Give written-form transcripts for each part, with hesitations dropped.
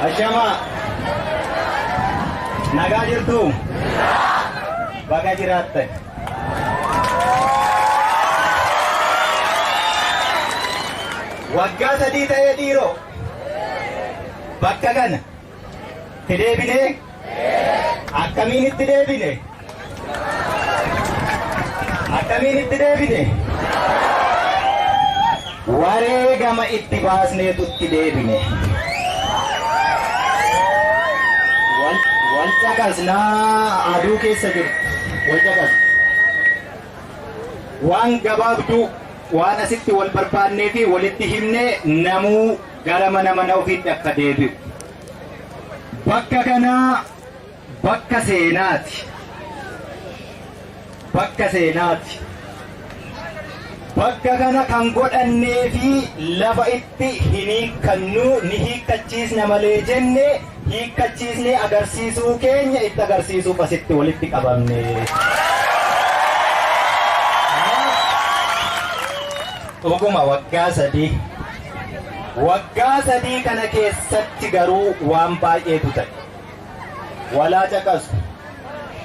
Ashamaa. Nagaa jirtu? Baga jiraattan. Waggaa 3 ta'ee dhiiroo. Bakka kana. Itti deebinee? Akkamiin itti deebine? Akkamiin itti deebine? Wareegama itti baasneetu itti deebine. Wal caqasnaa aduu keessa jirtu. Wal caqasna. Waan gabaabduu waan asitti wal barbaannee fi walitti himne namuu gara mana mana ofiitti akka deebi'u. Bakka kanaa bakka seenaati. Bakka seenaati. Bakka kana kan godhannee fi lafa itti hin hiikkannu ni hiikkachiisna malee jenne hiikkachiisnee agarsiisuu keenya itti agarsiisuuf asitti walitti qabamne. Dhuguma waggaa 3. Waggaa 3 kana keessatti garuu waan baay'eetu ta'e. Walaa caqasu.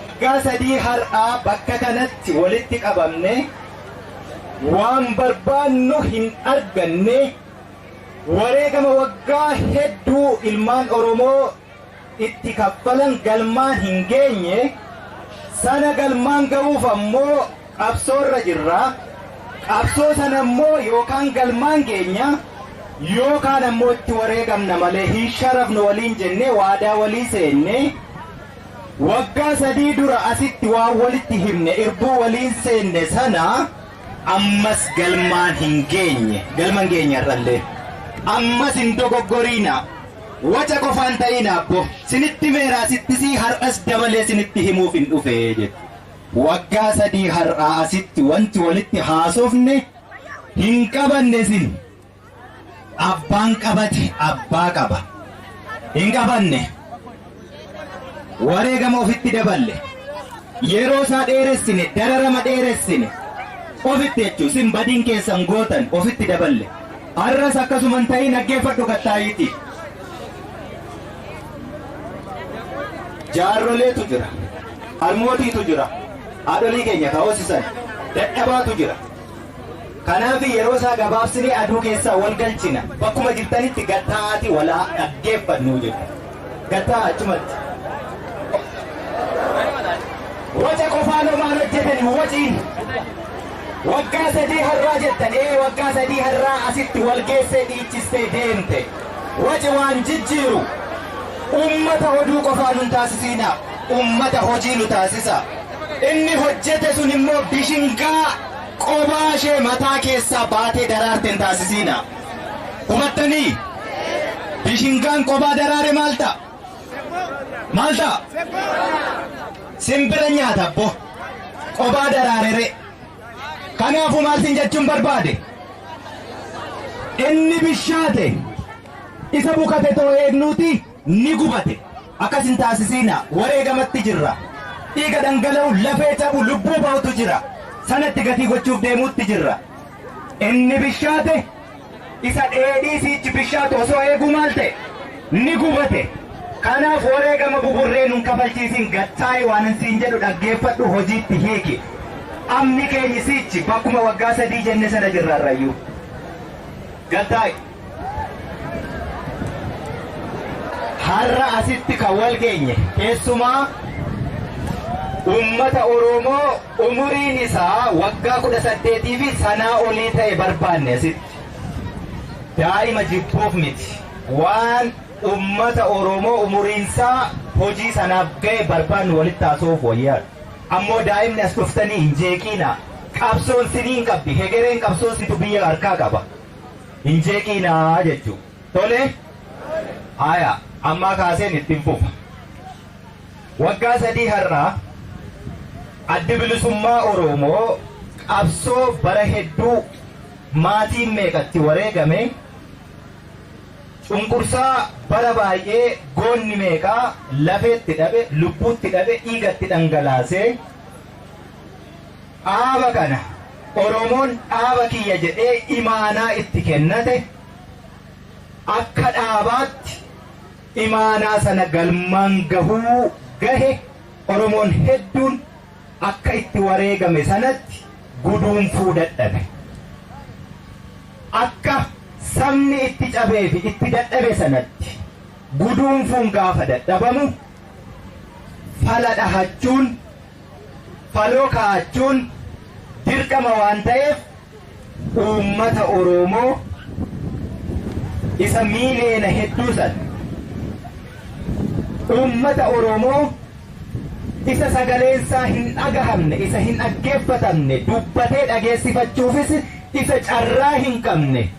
Waggaa 3 har'aa bakka kanatti walitti qabamne waan barbaannu hin arganne wareegama waggaa hedduu ilmaan Oromoo itti kaffalan galmaan hin geenye sana galmaan ga'uuf ammoo qabsoorra jirra. Qabsoo sana immoo yookaan galmaan geenya yookaan ammoo itti wareegamna malee hin sharafnu waliin jennee waadaa walii seenne. Waggaa 3 dura asitti waan walitti himne irbuu waliin seenne sana ammas galmaan hin geenye. Galma hin geenye har'allee. Ammas hin dogoggoriina. Waca qofaan ta'ina abbo. Sinitti meera asittisii har'as dabalee sinitti himuuf hin dhufe jechuudha. Waggaa 3 har'aa asitti wanti walitti haasofne hin qabanne isin. Abbaan qabate abbaa qaba. Hin qabanne. Wareegama ofitti daballe. Yeroo isaa dheeressine, dararama dheeressine. Ofitti jechuun isin badiin keessan gootan ofitti daballe. Har'as akkasuma hin ta'in dhaggeeffadhu kattaayiiti. Jaarroleetu jira. Harmootiitu jira. Haadholii keenya ka hoosisan dadhabaatu jira. Kanaaf yeroo isaa gabaabsinee aduu keessaa wal galchina. Bakkuma jirtanitti gad taa'aatii wal haa dhaggeeffannuu jedhu. Gad taa'aa achumatti. Waca qofaan homaan hojjetani waciin. Waggaa 3 har'aa jettan ee waggaa 3 har'aa asitti wal geessee dhiichistee deemte. Waci waan jijjiiru. Ummata oduu qofaa nun taasisiinaa. Ummata hojii nu taasisaa. Inni hojjete sun immoo bishingaa qobaa ishee mataa keessaa baatee daraarte hin taasisiinaa. Hubattanii? Bishingaan qobaa daraare maal ta'a? Maal ta'a? Simbira nyaata abbo. Qobaa daraarere. Kanaafuu maal sin jechuun barbaade? Inni bishaate isa bukate too eegnuuti ni gubate. Akkas hin taasisiina. Wareegamatti jirra. Dhiiga dhangala'u, lafee cabu, lubbuu ba'utu jira. Sanatti gatii gochuuf deemuutti jirra. Inni bishaate isa dheedhii siichi bishaatu osoo eeguu maal ta'e? Ni gubate. Kanaaf wareegama buburree nun kafalchiisin gattaa'i waanan siin jedhu dhaggeeffadhu hojiitti hiiki. Amni keenyi siichi bakkuma waggaa 3 jenne sana jirra har'ayyuu. Gattaa'i. Har'a asitti kan wal geenye keessumaa ummata Oromoo umuriin isaa waggaa 18 fi sanaa olii ta'e barbaanne asitti. Daa'ima jibbuuf miti. Waan ummata Oromoo umuriinsaa hojii sanaaf ga'e barbaannu walitti haasa'uuf wayyaadha. Ammoo daa'imni as dhuftanii hin jeeqiinaa. Qabsoon siniin qabdi. Hegereen qabsoo situ biyya harkaa qaba. Hin jeeqiinaa jechuu. Tole? Haya, ammaa kaaseen ittin fufa. Waggaa 3 har'aa Addi Bilisummaa Oroomoo qabsoo bara hedduu maatiin meeqa itti wareegame, cunqursaa bara baay'ee goonni meeqa lafee itti dhabe, lubbuu itti dhabe, dhiiga itti dhangalaase, dhaaba kana Oromoon dhaaba kiyya jedhee imaanaa itti kennate akka dhaabaatti Imaanaa sana galmaan gahuu gahe Oromoon hedduun akka itti wareegame sanatti guduunfuu dadhabe. Akka sabni itti cabee fi itti dadhabe sanatti guduunfuun gaafa dadhabamu fala dhahachuun, faloo kaa'achuun dirqama waan ta'eef uummata Oromoo isa miiliyoona hedduu sana, uummata Oromoo isa sagaleensaa hin dhagahamne, isa hin dhaggeeffatamne, dubbatee dhageessifachuufis isa carraa hin qabne,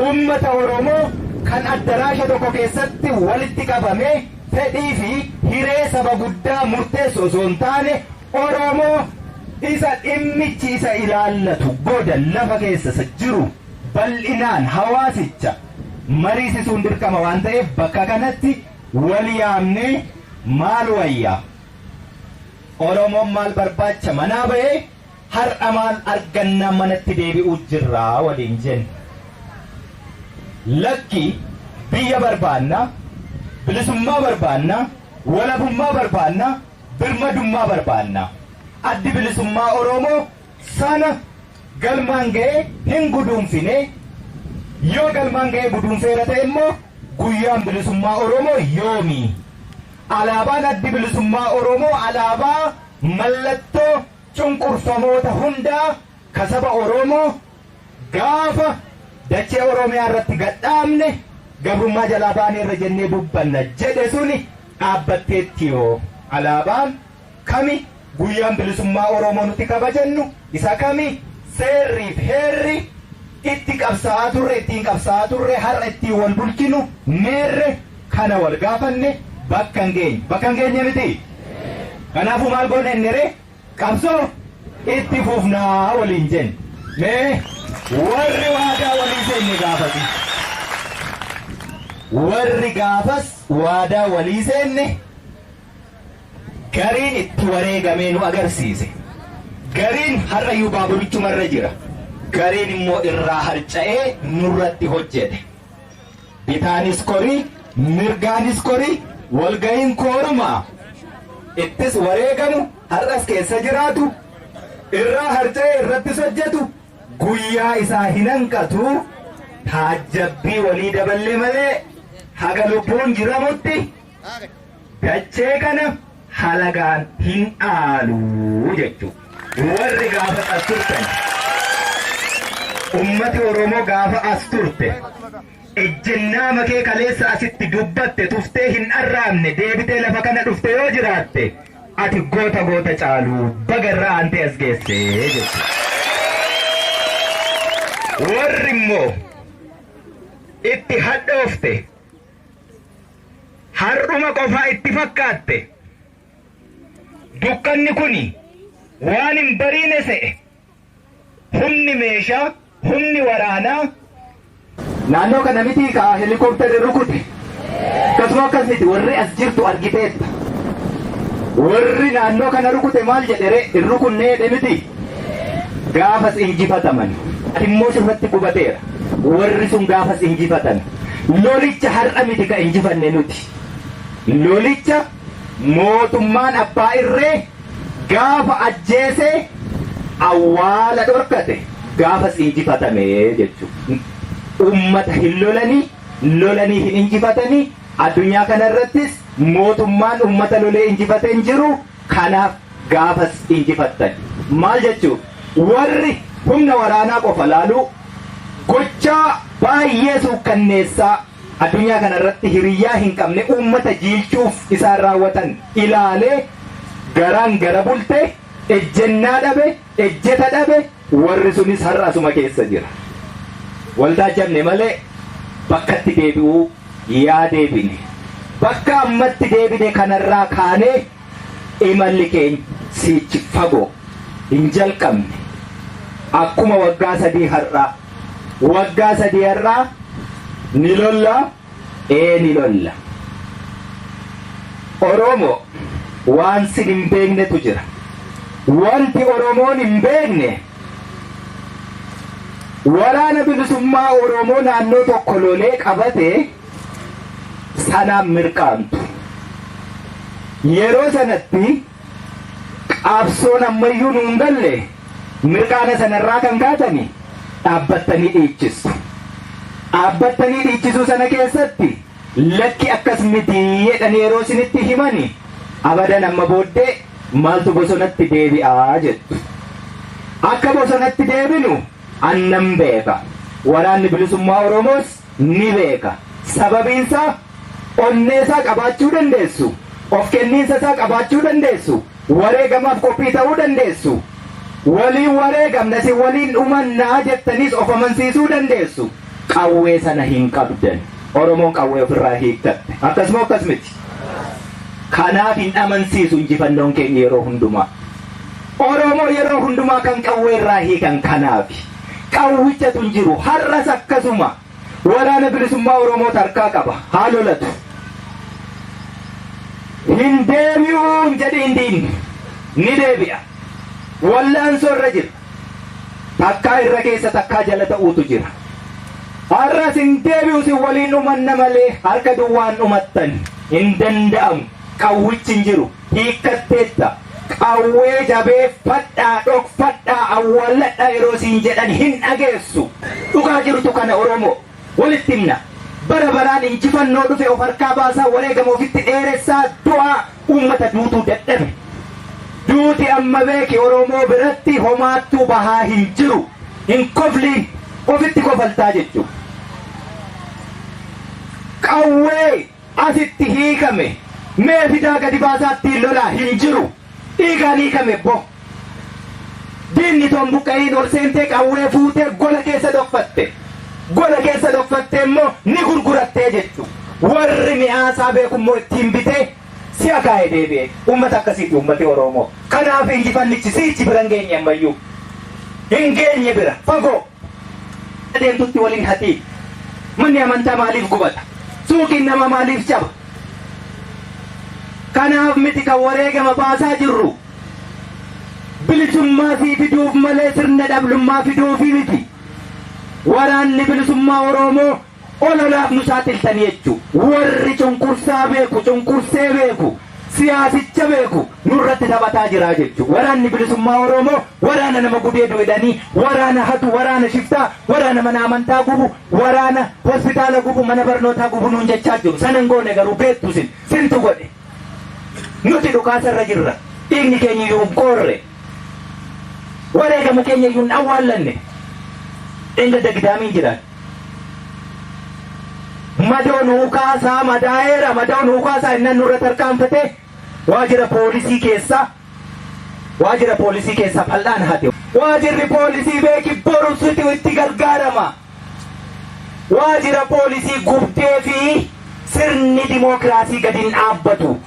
uummata Oromoo kan addaraasha tokko keessatti walitti qabamee fedhii fi hiree saba guddaa murteessu osoo hin taane, Oromoo isa dhimmichi isa ilaallatu goda lafa keessa isa jiru bal'inaan hawaasicha mariisisuun dirqama waan ta'eef, bakka kanatti wal yaamnee maal wayyaa, Oromoon maal barbaacha manaa ba'ee, har'a maal argannaa manatti deebi'uu jirraa waliin jenne. Lakki, biyya barbaanna, bilisummaa barbaanna, walabummaa barbaanna, birmadummaa barbaanna. Addi Bilisummaa Oromoo sana galmaan ga'ee hin guduunfine. Yoo galmaan ga'ee guduunfeera ta'e immoo guyyaan bilisummaa Oromoo yoomi? Alaabaan Addi Bilisummaa Oromoo, alaabaa mallattoo cunqurfamoota hundaa ka saba Oromoo, gaafa dachee Oromiyaa irratti gadhaabne gabrummaa jalaa baaneerra jennee dubbanna jedhe suni dhaabbatteetti yoo, alaabaan kami, guyyaan bilisummaa Oromoo nuti kabajannu isa kami, seerriif heerri itti qabsaa'aa turre, ittiin qabsaa'aa turre, har'a ittiin wal bulchinu meerre? Kana wal gaafanne. Bakka hin geenye, bakka hin geenye miti. Kanaafuu maal goone innere? Qabsoo itti fufnaa waliin jenne. Mee warri waadaa walii seenne gaafasi, warri gaafas waadaa walii seenne, gariin itti wareegamee nu agarsiise, gariin har'ayyuu baaburichumarra jira, gariin immoo irraa harca'ee nurratti hojjete. Bitaanis korii, mirgaanis korii, walga'iin koorumaa ittis wareegamu har'as keessa jiraatu, irraa harca'ee irrattis hojjetu guyyaa isaa hin hanqatu. Taajjabbii walii daballee malee haga lubbuun jiramutti dachee kana halagaan hin dhaalu jechuudha. Warri gaafa as turtan, ummati Oromoo gaafa as turte, ejjennaa makee kaleessa asitti dubbatte tuftee hin arraabne deebitee lafa kana dhufte yoo jiraatte, ati goota goota caalu, baga irraa aantee as geesse jechuudha. Warri immoo itti hadhoofte, har'uma qofaa itti fakkaatte, dukkanni kuni waan hin bariine se'e, humni meeshaa, humni waraanaa naannoo kana mitii ka helikoophterri rukute? Akkasuma akkas miti? Warri as jirtu argiteetta. Warri naannoo kana rukute maal jedhe ree? Hin rukunnee jedhe miti? Gaafas injifataman. Ati immoo sirratti gubateera. Warri sun gaafas injifatan. Lolicha har'a miti ka injifanne nuti. Lolicha mootummaan abbaa irree gaafa ajjeesee awwaala dhorkate gaafas injifatame jechuudha. Ummata hin lolanii, lolanii hin injifatanii. Addunyaa kanarrattis mootummaan ummata lolee injifate hin jiru. Kanaaf gaafas injifattan. Maal jechuun, warri humna waraanaa qofa laaluu, gochaa baay'ee suukkanneessaa addunyaa kanarratti hiriyyaa hin qabne uummata jiilchuuf isaan raawwatan ilaalee garaan gara bulte, ejjennaa dhabe, ejjeta dhabe. Warri sunis har'a asuma keessa jira. Waldaa jabne malee bakkatti deebi'uu yaa deebine. Bakka ammatti deebine kanarraa kaanee imalli keenya siichi fagoo hin jalqabne. Akkuma waggaa 3 har'aa, waggaa 3 har'aa ni lolla, ee ni lolla. Oromoo, waan sin hin beeknetu jira. Wanti Oromoon hin beekne, Waraana Bilisummaa Oromoo naannoo tokko lolee qabate. Sanaan mirqaantu. Yeroo sanatti qabsoon ammayyuu nuun galle mirqaana sanarraa kan kaatani dhaabbattanii dhiichistu. Dhaabbattanii dhiichisuu sana keessatti lakki akkas miti jedhanii yeroo isinitti himani abadan amma booddee maaltu bosonatti deebi'aa jettu. Akka bosonatti deebinu annan beeka. Waraanni bilisummaa Oromoos ni beeka. Sababiinsaa onneesaa qabaachuu dandeessu. Of kenniinsa isaa qabaachuu dandeessu. Wareegamaaf qophii ta'uu dandeessu. Waliin wareegamna si waliin dhumannaa jettaniis of amansiisuu dandeessu. Qawwee sana hin qabdan. Oromoon qawwee ofirraa hiikkatte. Akkasuma akkas miti. Kanaaf hin amansiisu injifannoon keenya yeroo hundumaa. Oromoo yeroo hundumaa kan qawwee irraa hiikan kanaafi. Qawwichatu hin jiru. Har'as akkasuma. Waraana bilisummaa Oromoo tarkaa qaba. Haa lolatu. Hin deebi'uun jedhiin diinni. Ni deebi'a. Wallaansoo irra jira. Takkaa irra keessa takkaa jala ta'uutu jira. Har'as hin deebi'u si waliin dhumanna malee harka duwwaan dhumattan hin danda'amu. Qawwichi hin jiru. Hiikkatteetta. Qawwee jabeeffadhaa, dhokfadhaa, awwaalladhaa yeroo siin jedhan hin dhageessu. Dhugaa jirtu kana Oromoo walitti himna. Bara baraan injifannoo dhufe of harkaa baasaa wareegama ofitti dheeressaa du'aa uummata duutuu dadhabe. Duuti amma beeki Oromoo biratti homaattuu bahaa hin jiru. Hin kofliin ofitti kofaltaa jechuudha. Qawwee asitti hiikame mee fidaa gadi baasaa ittiin lolaa hin jiru. Dhiigaan hiikame bo. Diinni toon buqqa'iin ol seentee qawwee fuutee gola keessa dhokfatte. Gola keessa dhokfattee immoo ni gurgurattee jechuudha. Warri mi'aasaa beeku immoo ittiin bitee si'a kaa'ee deebi'e. Uummata akkasiiti uummati Oromoo. Kanaaf injifannichi siichi bira hin geenye ammayyuu. Hin geenye bira fagoo. Adeemtutti waliin hatii. Manni amantaa maaliif gubata? Suuqiin namaa maaliif caba? Kanaaf miti kan wareegama baasaa jirru. Bilisummaa sii fiduuf malee sirna dhablummaa fiduufi miti. Waraanni bilisummaa Oromoo ololaaf nu saaxiltanii jechuu. Warri cunqursaa beeku, cunqursee beeku, siyaasicha beeku nurratti taphataa jira jechuu. Waraanni bilisummaa Oromoo waraana nama gudeedu jedhanii waraana hatu, waraana shiftaa, waraana mana amantaa gubu, waraana hospitaala gubu, mana barnootaa gubu nuun jechaa jiru. Sana hin goone garuu beektu sin. Sintu godhe. Nuti dhukaasarra jirra. Dhiigni keenya iyyuu hin qoorre. Wareegama keenya iyyuu hin awwaallanne. Dheengadda gidaamiin jiran. Madoo nuu kaasaa madaa'eera madoo nuu kaasaa innan nurra tarkaanfate waajjira poolisii keessaa waajjira poolisii keessaa fal'aan hate. Waajjirri poolisii beeki boru situ itti gargaarama. Waajjira poolisii gubdee fi sirni dimookiraasii gadi hin dhaabbatu.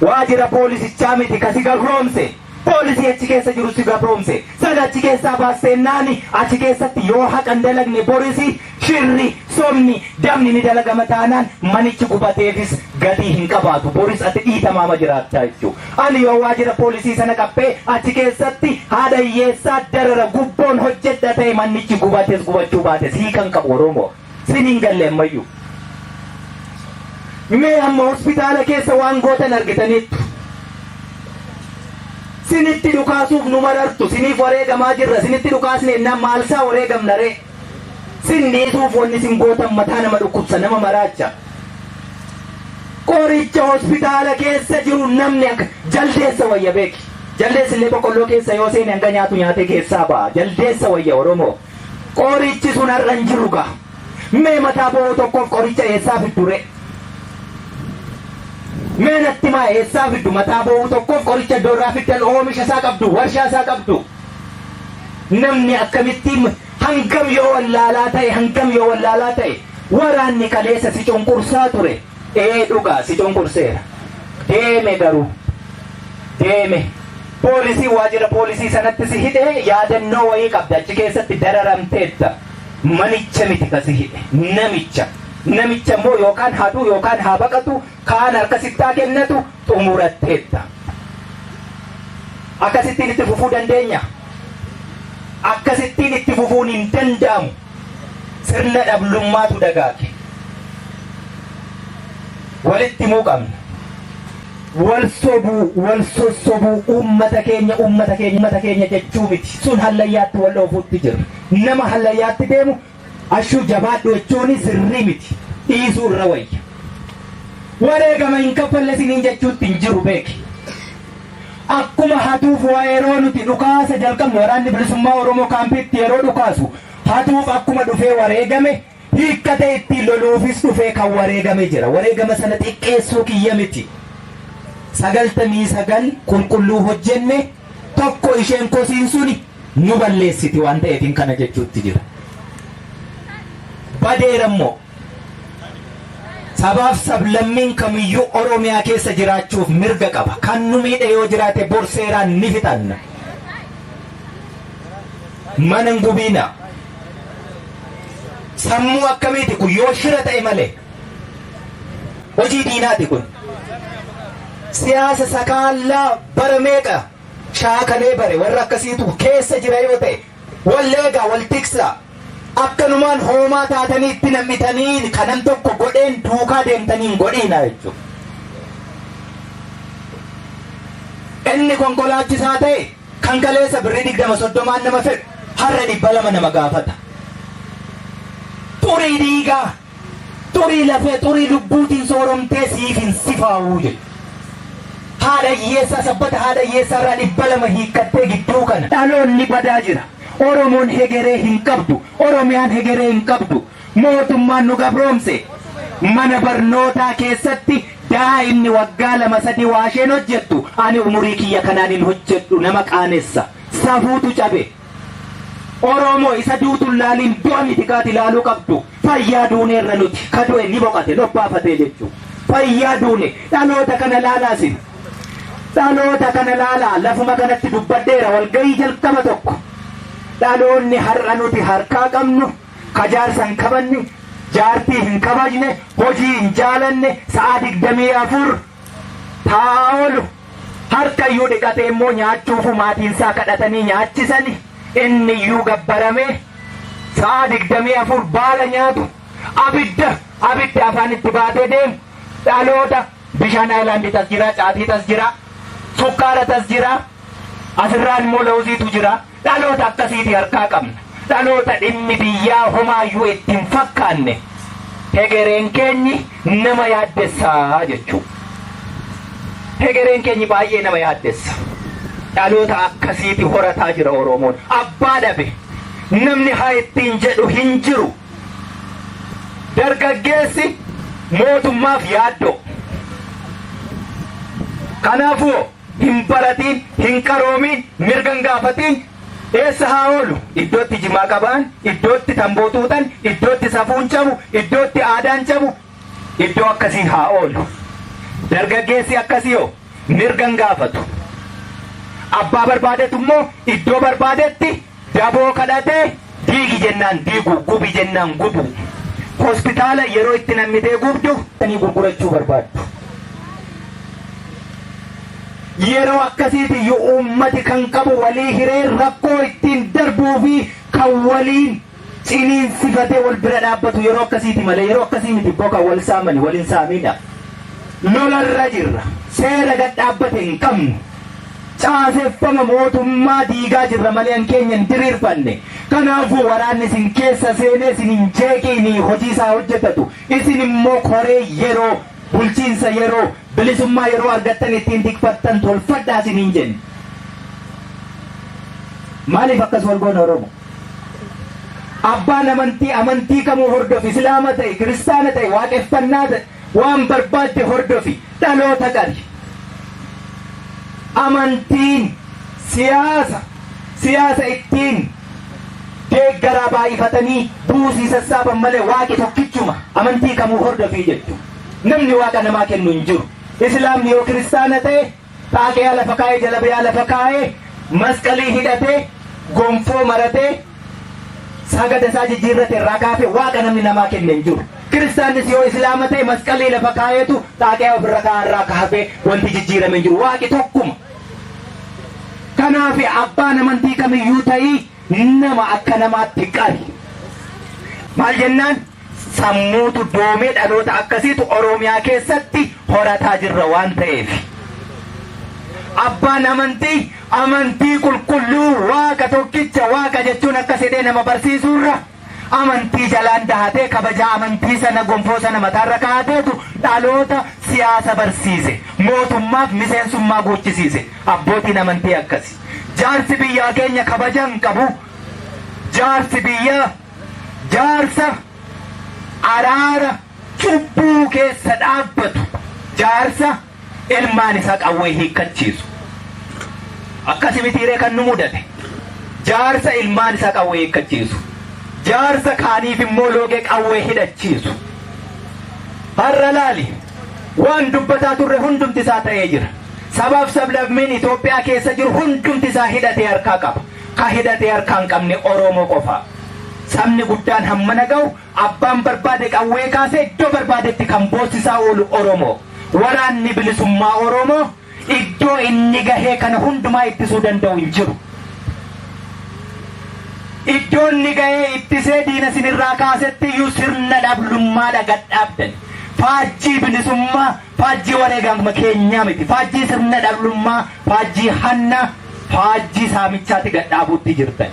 Waajjira poolisichaa miti kasi gabroomse. Poolisii achi keessa jiru si gabroomse. Sana achi keessaa baasteennaani achi keessatti yoo haqa hin dalagne borisi shirri, sobni, dabni ni dalagama taanaan manichi gubateefis gatii hin qabaatu. Boris ati dhiitamaama jiraattaa jechuudha. Ani yoo waajjira poolisii sana qabbee achi keessatti haadha hiyyeessaa darara gubboon hojjedha ta'e manichi gubates gubachuu baates hiikan qabu Oromoo. Sin hin galle ammayyuu. Mee amma hospitaala keessa waan gootan argitaniittu. Sinitti dhukaasuuf nu marartu, siniif wareegamaa jirra, sinitti dhukaasne ennaan maalsaa wareegamna ree? Sin dhiisuuf wanni sin gootan mataa nama dhukkubsa, nama maraacha. Qoricha hospitaala keessa jiru namni akka jaldeessa wayya beeki. Jaldeessi illee boqqolloo keessa yoo seene hanga nyaatu nyaatee keessaa ba'a. Jaldeessa wayya Oromoo. Qorichi sun har'a hin jiru gaa. Mee mataa bo'oo tokkoof qoricha eessaa fiddu ree? Mee natti maa eessaa fiddu mataa bo'oo tokkoof qoricha iddoo irraa fiddan oomisha isaa qabdu warshaa isaa qabdu. Namni akkamitti hangam yoo wallaalaa ta'e hangam yoo wallaalaa ta'e waraanni kaleessa si cunqursaa ture ee dhugaa si cunqurseera. Deeme garuu deeme poolisii waajjira poolisii sanatti si hidhee yaadannoo wayii qabda achi keessatti dararamteetta. Manicha miti ka si hidhe namicha. Namicha immoo yookaan haa du'u yookaan haa baqatu kaan harka sittaa kennatu xumuratteetta. Akkasittiin itti fufuu dandeenya. Akkasittiin itti fufuun hin danda'amu. Sirna dhablummaatu dagaage. Walitti himuu qabna. Wal sobuu, wal sossobuu, uummata keenya, uummata keenya, uummata keenya jechuu miti. Sun hallayyaatti wal oofuutti jira. Nama hallayyaatti deemu ashuu jabaadhu jechuun sirrii miti. Dhiisuu irra wayya. Wareegama hin kaffalle isiniin jechuutti hin jiru beeki. Akkuma hatuuf waa yeroo nuti dhukaasa jalqabnu, Waraanni Bilisummaa Oromoo kaampiitti yeroo dhukaasu, hatuuf akkuma dhufee wareegame, hiikkatee ittiin loluufis dhufee kan wareegame jira. Wareegama sana xiqqeessuu kiyya miti. 99 qulqulluu hojjenne, tokko isheen kosiin suni nu balleessiti waan ta'eefin kana jechuutti jira. Badeera immoo. Sabaaf sablammiin kamiyyuu Oromiyaa keessa jiraachuuf mirga qaba. Kan nu miidhe yoo jiraate bor seeraan ni fixanna. Mana hin gubiina. Sammuu akkamiiti kun yoo shira ta'e malee? Hojii diinaati kun. Siyaasa sakaallaa bara meeqa shaakalee bare warra akkasiitu keessa jira yoo ta'e, wal eegaa, wal tiksaa. Akkanumaan hoomaa taatanii itti nam'itanii kanan tokko godheen duukaa deemtanii hin godhiina jechuudha. Inni konkolaachisaa ta'e kan kaleessa birrii 20 30n nama fedhu har'a 200 nama gaafata. Xurii dhiigaa, xurii lafee, xurii lubbuutiin sooromtee siif hin sifaa'uu jedhu. Haadha hiyyeessaa, sabbata haadha hiyyeessaa irraa 200 hiikkattee gidduu kana. Dhaloonni badaa jira. Oromoon hegeree hin qabdu. Oromiyaan hegeree hin qabdu. Mootummaan nu gabroomse. Mana barnootaa keessatti daa'imni waggaa 2 3 waa isheen hojjettu ani umurii kiyya kanaan hin hojjedhu, nama qaanessa. Safuutu cabe. Oromoo, isa duutu hin laaliin, du'a miti kaati ilaaluu qabdu. Fayyaa duuneerra nuti. Ka du'e ni boqate, lobbaafatee jechuudha. Fayyaa duune. Dhaloota kana laalaa isin. Dhaloota kana laalaa, lafuma kanatti dubbadheera walgahii jalqaba tokko. Dhaloonni har'a nuti harkaa qabnu ka jaarsa hin kabanne, jaartii hin kabajne, hojii hin jaalanne, sa'a 24 taa'aa oolu, harka iyyuu dhiqatee immoo nyaachuufu maatiinsaa kadhatanii nyaachisani, inni iyyuu gabbaramee sa'a 24 baala nyaatu, abidda abidda afaanitti baatee deemu, dhaloota bishaan aayilaandii tas jira, caatii tas jira, sukkaara tas jira, asirraan immoo lawuziitu jira. Dhaloota akkasiiti harkaa qabna. Dhaloota dhimmi biyyaa homaayyuu itti hin fakkaanne. Hegereen keenyi nama yaaddessaa jechuudha. Hegereen keenyi baay'ee nama yaaddessa. Dhaloota akkasiiti horataa jira Oromoon. Abbaa dhabe. Namni haa ittiin jedhu hin jiru. Dargaggeessi mootummaaf yaaddoo. Kanaafuu hin baratiin, hin qaroomiin, mirga hin gaafatiin eessa haa oolu? Iddootti jimaa qabaan, iddootti tamboo xuuxan, iddootti safuun cabu, iddootti aadaan cabu, iddoo akkasii haa oolu. Dargaggeessi akkasii hoo mirga hin gaafatu. Abbaa barbaadetu immoo iddoo barbaadetti daboo kadhatee diigi jennaan diigu, gubi jennaan gubu. Hospitaala yeroo itti nammitee gubdu gurgurachuu barbaaddu. Yeroo akkasiiti iyyuu uummati kan qabu walii hiree rakkoo ittiin darbuu fi kan waliin ciniinsifatee wal bira dhaabbatu yeroo akkasiiti malee yeroo akkasii miti ibboo kan wal saamani, wal hin saamina. Lolarra jirra. Seera gad dhaabbate hin qabnu. Caaseffama mootummaa diigaa jirra malee an keenya hin diriirfanne. Kanaafuu waraanni isin keessa seenee isin hin jeeqiinii hojii isaa hojjetatu. Isin immoo koree yeroo, bulchiinsa yeroo, bilisummaa yeroo argattan ittiin tikfattan tolfadhaa isiniin jenna. Maaliif akkas wal goona Oromo? Abbaan amantii amantii kamuu hordofi, Islaama ta'e, Kiristaana ta'e, waaqeffannaa ta'e, waan barbaadde hordofi, dhaloota qabi. Amantiin siyaasa, siyaasa ittiin deeggaraa baay'ifatanii buusii sassaaban malee waaqi tokkichuma, amantii kamuu hordofii jettu. Namni waaqa namaa kennu hin jiru. Islaamni yoo kiristaana ta'e xaaqiyaa lafa kaa'ee, jalabiyaa lafa kaa'ee, masqalii hidhatee, gonfoo maratee, sagada isaa jijjiirrate irraa kaafee waaqa namni namaa kenne hin jiru. Kiristaannis yoo islaama ta'e masqalii lafa kaa'eetu xaaqiyaa ofirra kaa'aa irraa kaafee wanti jijjiirame hin jiru. Waaqi tokkuma. Kanaaf abbaan amantii kamiyyuu ta'ii nama akka namaatti qabi. Maal jennaan? Sammuutu doomee dhaloota akkasiitu Oromiyaa keessatti horataa jirra waan ta'eef. Abbaan amantii amantii qulqulluu Waaqa tokkicha Waaqa jechuun akkas jedhee nama barsiisuurra amantii jalaan dahatee kabajaa amantii sana gonfoo sana mataarra kaa'ateetu dhaloota siyaasa barsiise. Mootummaaf miseensummaa guuchisiise. Abbootiin amantii akkasi. Jaarsi biyyaa keenya kabaja hin qabu. Jaarsi biyyaa jaarsa araara cubbuu keessa dhaabbatu. Jaarsa ilmaan isaa qawwee hiikkachiisu. Akkasi mitiiree kan nu mudate. Jaarsa ilmaan isaa qawwee hiikkachiisu. Jaarsa kaaniif immoo loogee qawwee hidhachiisu. Har'a laali waan dubbataa turre hundumti isaa ta'ee jira. Sabaaf sablammiin Itoophiyaa keessa jiru hundumti isaa hidhatee harkaa qaba. Ka hidhatee harkaa hin qabne Oromoo qofa. Sabni guddaan hammana ga'u abbaan barbaade qawwee kaasee iddoo barbaadetti kan boossisaa oolu Oromoo. Waraanni bilisummaa Oromoo iddoo inni gahee kana hundumaa ittisuu danda'u hin jiru. Iddoo inni gahee ittisee diina sinirraa kaasetti iyyuu sirna dhablummaadha gad dhaabdan. Faajjii bilisummaa, faajjii wareegama keenyaa miti. Faajjii sirna dhablummaa, faajjii hanna, faajjii saamichaatti gad dhaabuutti jirtan.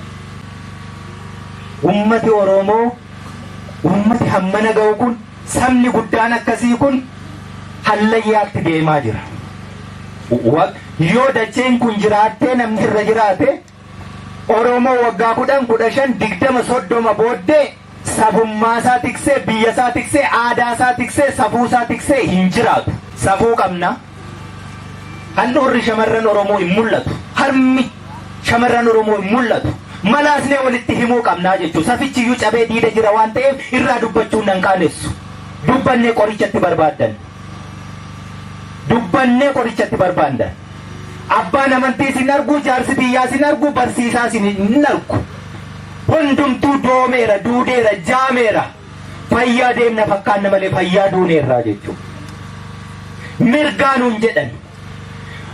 Ummati Oromoo, ummati hammana ga'u kun, sabni guddaan akkasii kun hallayyaatti deemaa jira. Yoo dacheen kun jiraattee namni irra jiraate, Oromoo waggaa 10, 15, 20, 30 booddee sabummaa isaa tiksee, biyya isaa tiksee, aadaa isaa tiksee, safuu isaa tiksee hin jiraatu. Safuu qabna. Handhuurri shamarran Oromoo hin mul'atu. Harmi shamarran Oromoo hin mul'atu. Malaasnee walitti himuu qabnaa jechuudha. Safichi iyyuu cabee diida jira waan ta'eef irraa dubbachuun nan qaanessu. Dubbannee qorichatti barbaaddan. Dubbannee qorichatti barbaaddan. Abbaan amantii sin argu, jaarsi biyyaa sin argu, barsiisaa sin hin argu. Hundumtuu doomeera, duudeera, jaameera. Fayyaa deemna fakkaanna malee fayyaa duuneerraa jechuudha. Mirgaa nuun jedhan.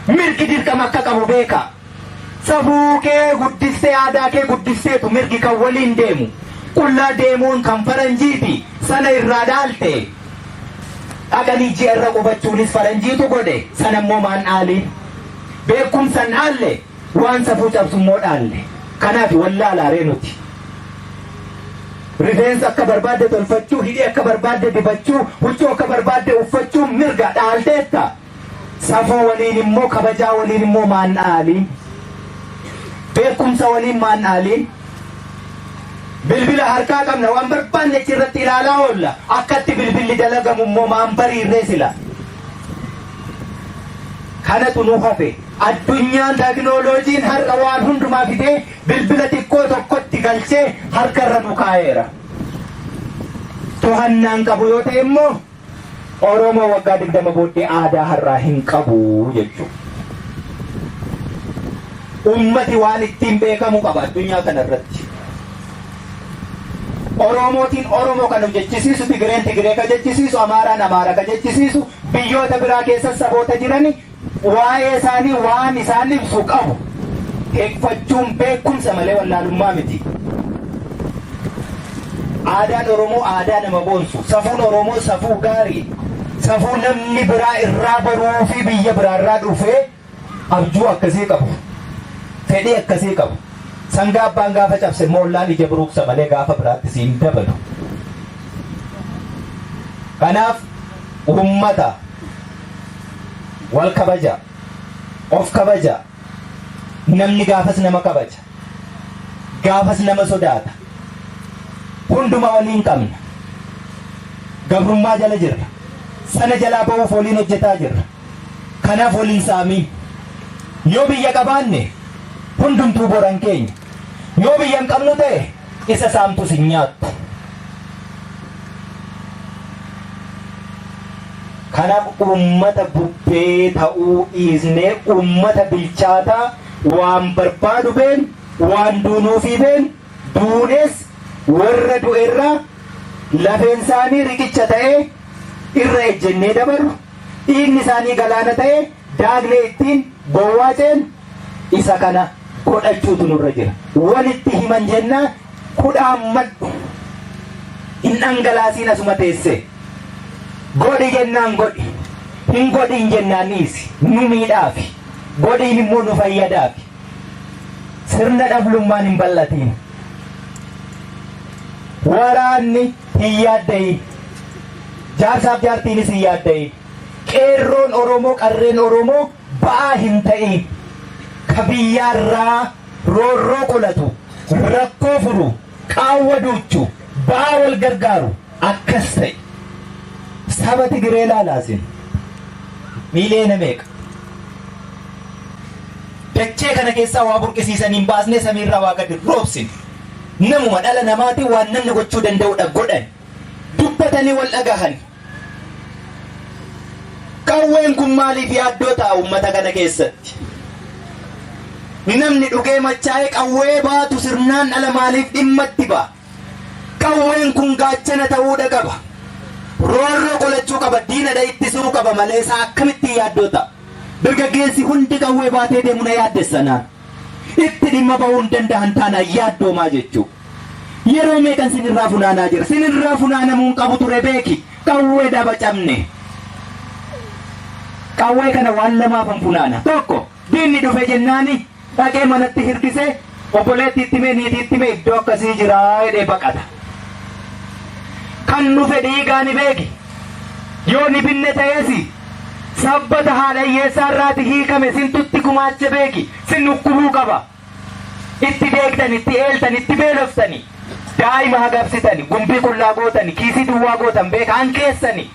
Mirgi dirqama akka qabu beekaa. Safuu kee guddistee aadaa kee guddisteetu mirgi kan waliin deemu. Qullaa deemuun kan faranjiiti sana irraa dhaalte. Dhaqanii ji'a irra qubachuunis faranjiitu godhe sana immoo maan dhaaliin. Beekumsa hin dhaalle waan safuu cabsu immoo dhaalle. Kanaaf wallaalaaree nuti. Rifeensa akka barbaadde tolfachuu, hidhii akka barbaadde dibachuu, huccuu akka barbaadde uffachuu mirga dhaalteetta. Safuu waliin immoo kabajaa waliin immoo maan dhaaliin. Beekumsa waliin maan dhaaliin. Bilbila harkaa qabna waan barbaanne achi irratti ilaalaa oolla. Akkatti bilbilli dalagamu immoo maan bariirree sila. Kanatu nu hafe. Addunyaan teknooloojiin har'a waan hundumaa fidee bilbila xiqqoo tokkotti galchee harkarra nu kaa'eera. To'annaan qabu yoo ta'e immoo Oromoo waggaa 20 booddee aadaa har'aa hin qabu jechuudha. Ummati waan ittiin beekamu qaba addunyaa kana irratti. Oromootiin Oromoo kan jechisiisu, Tigireen Tigiree ka jechisiisu, Amaaraan Amaara ka jechisiisu, biyyoota biraa keessa saboota jirani waa'ee isaanii waan isaan ibsu qabu. Tikfachuun beekumsa malee wallaalummaa miti. Aadaan Oromoo aadaa nama boonsu. Safuun Oromoo safuu gaarii. Safuu namni biraa irraa baruu fi biyya biraarraa dhufee abjuu akkasii qabu. Fedhii akkasii qabu. Sangaa abbaan gaafa cabse immoo ollaan ija buruqsa malee gaafa biraatti siin dabalu. Kanaaf uummata wal kabaja, of kabaja. Namni gaafas nama kabaja. Gaafas nama sodaata. Hunduma waliin qabna. Gabrummaa jala jirra. Sana jalaa ba'uuf waliin hojjetaa jirra. Kanaaf waliin saamiin. Yoo biyya qabaanne hundumtuu boran keenya. Yoo biyya hin qabnu ta'e isa saamtus hin nyaattu. Kanaaf uummata bubbee ta'uu dhiisnee uummata bilchaataa waan barbaadu been, waan duunuufii been, duunees warra du'erraa lafeen isaanii riqicha ta'ee irra ejjennee dabarru, dhiigni isaanii galaana ta'ee daagnee ittiin gowwaa ceenu isa kana godhachuutu nurra jira. Walitti himan jennaa kudhaan madhu. Hin dhangalaasiin asuma teessee. Godhi jennaan godhi. Hin godhiin jennaan dhiisi. Nu miidhaafi. Godhiin immoo nu fayyadaafi. Sirna dhablummaan hin bal'atiin. Waraanni hin yaadda'iin. Jaarsaaf jaartiinis hin yaadda'iin. Qeerroon Oromoo qarreen Oromoo ba'aa hin ta'iin. Ka biyyaarraa roorroo qolatu, rakkoo furu, qaawwa duuchu, ba'aa wal gargaaru akkas ta'i. Saba Tigiree ilaalaa isin. Miiliyoona meeqa? Dachee kana keessaa waa burqisiisanii hin baasnee samiirraa waa gadi roobsine. Namuma dhala namaatiin waan namni gochuu danda'udha godhan. Dubbatanii wal dhagahan. Qawween kun maaliif yaaddoo ta'a uummata kana keessatti? Namni dhugee machaa'ee qawwee baatu sirnaan ala maaliif dhimma itti ba'a? Qawween kun gaachana ta'uudha qaba. Roorroo qolachuu qaba, diinadha ittisuu qaba malee isaa akkamittiin yaaddoo ta'a? Dargaggeessi hundi qawwee baatee deemu na yaaddessa naan. Itti dhimma bahuu hin danda'an taanaan yaaddoomaa jechuu. Yeroo meeqan sinirraa funaanaa jira. Sinirraa funaanamuu hin qabu ture beeki. Qawwee daba cabne. Qawwee kana waan lamaafan funaana. Tokko diinni dhufe jennaani dhaqee manatti hirkisee obboleettiitti himee niitiitti himee iddoo akkasii jiraa jedhee baqata. Kan dhufe dhiigaa ni beeki. Yoo ni binne ta'eesi sabbata haadha hiyyeessaa irraati hiikame sintutti gumaache beeki. Sin dhukkubuu qaba. Itti deegtani, itti eeltani, itti beeloftani, daa'ima hagabsitani, gumbii qullaa gootani, kiisii duwwaa gootan beeka an keessani.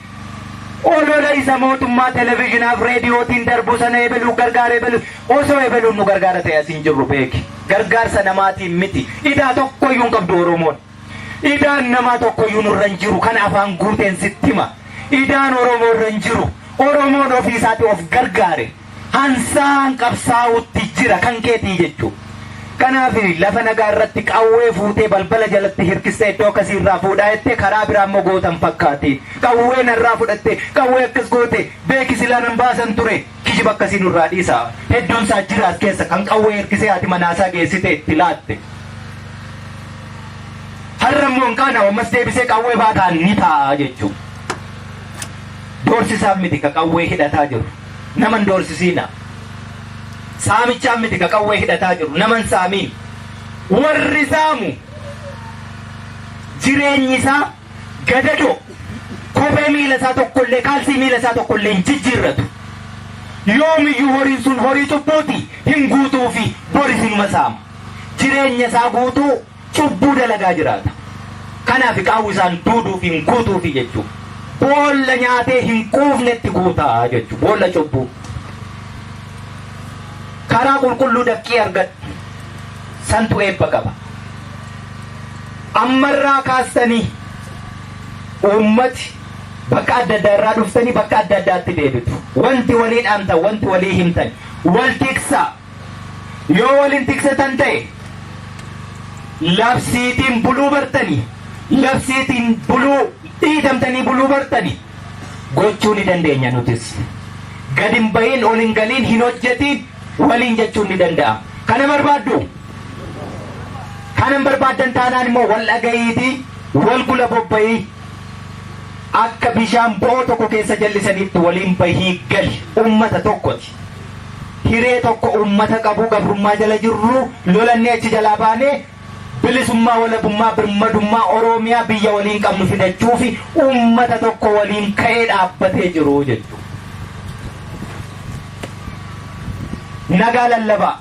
Olola isa mootummaa televizhinaaf reediyootiin darbu sana ebeluu gargaara ebelu osoo ebeluun nu gargaara ta'e as hin jirru beeki. Gargaarsa namaatiin miti. Idaa tokkoyyuu hin qabdu Oromoon. Idaan namaa tokkoyyuu nurra hin jiru kana afaan guuteen sitti hima. Idaan Oromoo irra hin jiru. Oromoon ofii isaati of gargaare. Hansaan qabsaa'utti jira kan keetii jechuu. Kanaaf lafa nagaa irratti qawwee fuutee balbala jalatti hirkistee iddoo akkasii irraa fuudhaa jettee karaa biraa immoo gootan fakkaati. Qawwee narraa fudhatte, qawwee akkas goote, beeki silaa nan baasan ture. Kijiba akkasii nurraa dhiisaa. Hedduun isaa jira as keessa kan qawwee hirkisee haati manaasaa geessitee itti laatte. Har'a immoo hin qaana'u ammas deebisee qawwee baataan ni taa'a jechuudha. Doorsisaaf miti ka qawwee hidhataa jiru. Nama hin doorsisiina. Saamichaan miti ka qawwee hidhataa jiru. Nama hin saamiin. Warri saamu jireenyi isaa gadadoo kophee miila isaa tokkollee kaalsii miila isaa tokkollee hin jijjiirratu. Yoomiyyuu horiin sun horii cubbuuti hin guutuufi boris inuma saama. Jireenya isaa guutuu cubbuu dalagaa jiraata. Kanaaf qaawwi isaan duuduuf hin guutuufi jechuudha. Boolla nyaatee hin quufnetti guutaa jechuudha. Boolla cubbuu. Karaa qulqulluu dafqii argadhu. Santu eebba qaba. Ammarraa kaastanii uummati bakka adda addaa irraa dhuftanii bakka adda addaatti deebitu. Wanti walii dhaamtan, wanti walii himtan, wal tiksaa. Yoo wal hin tiksatan ta'e labsiitiin buluu bartanii, labsiitiin buluu dhiitamtanii buluu bartanii gochuu ni dandeenya nutis. Gad hin bahin, ol hin galiin, hin hojjetiin waliin jechuun ni danda'ama. Kana barbaaddu? Kana hin barbaaddan taanaan immoo wal dhaga'iitii wal gula bobba'ii akka bishaan bo'oo tokko keessa jallisaniitti waliin bahii gali. Ummata tokkoti. Hiree tokko ummata qabu gabrummaa jala jirru lolannee achi jalaa baanee bilisummaa walabummaa birmadummaa Oroomiyaa biyya waliin qabnu fidachuufi ummata tokko waliin ka'ee dhaabbatee jiru jechuudha. Nagaa lallabaa.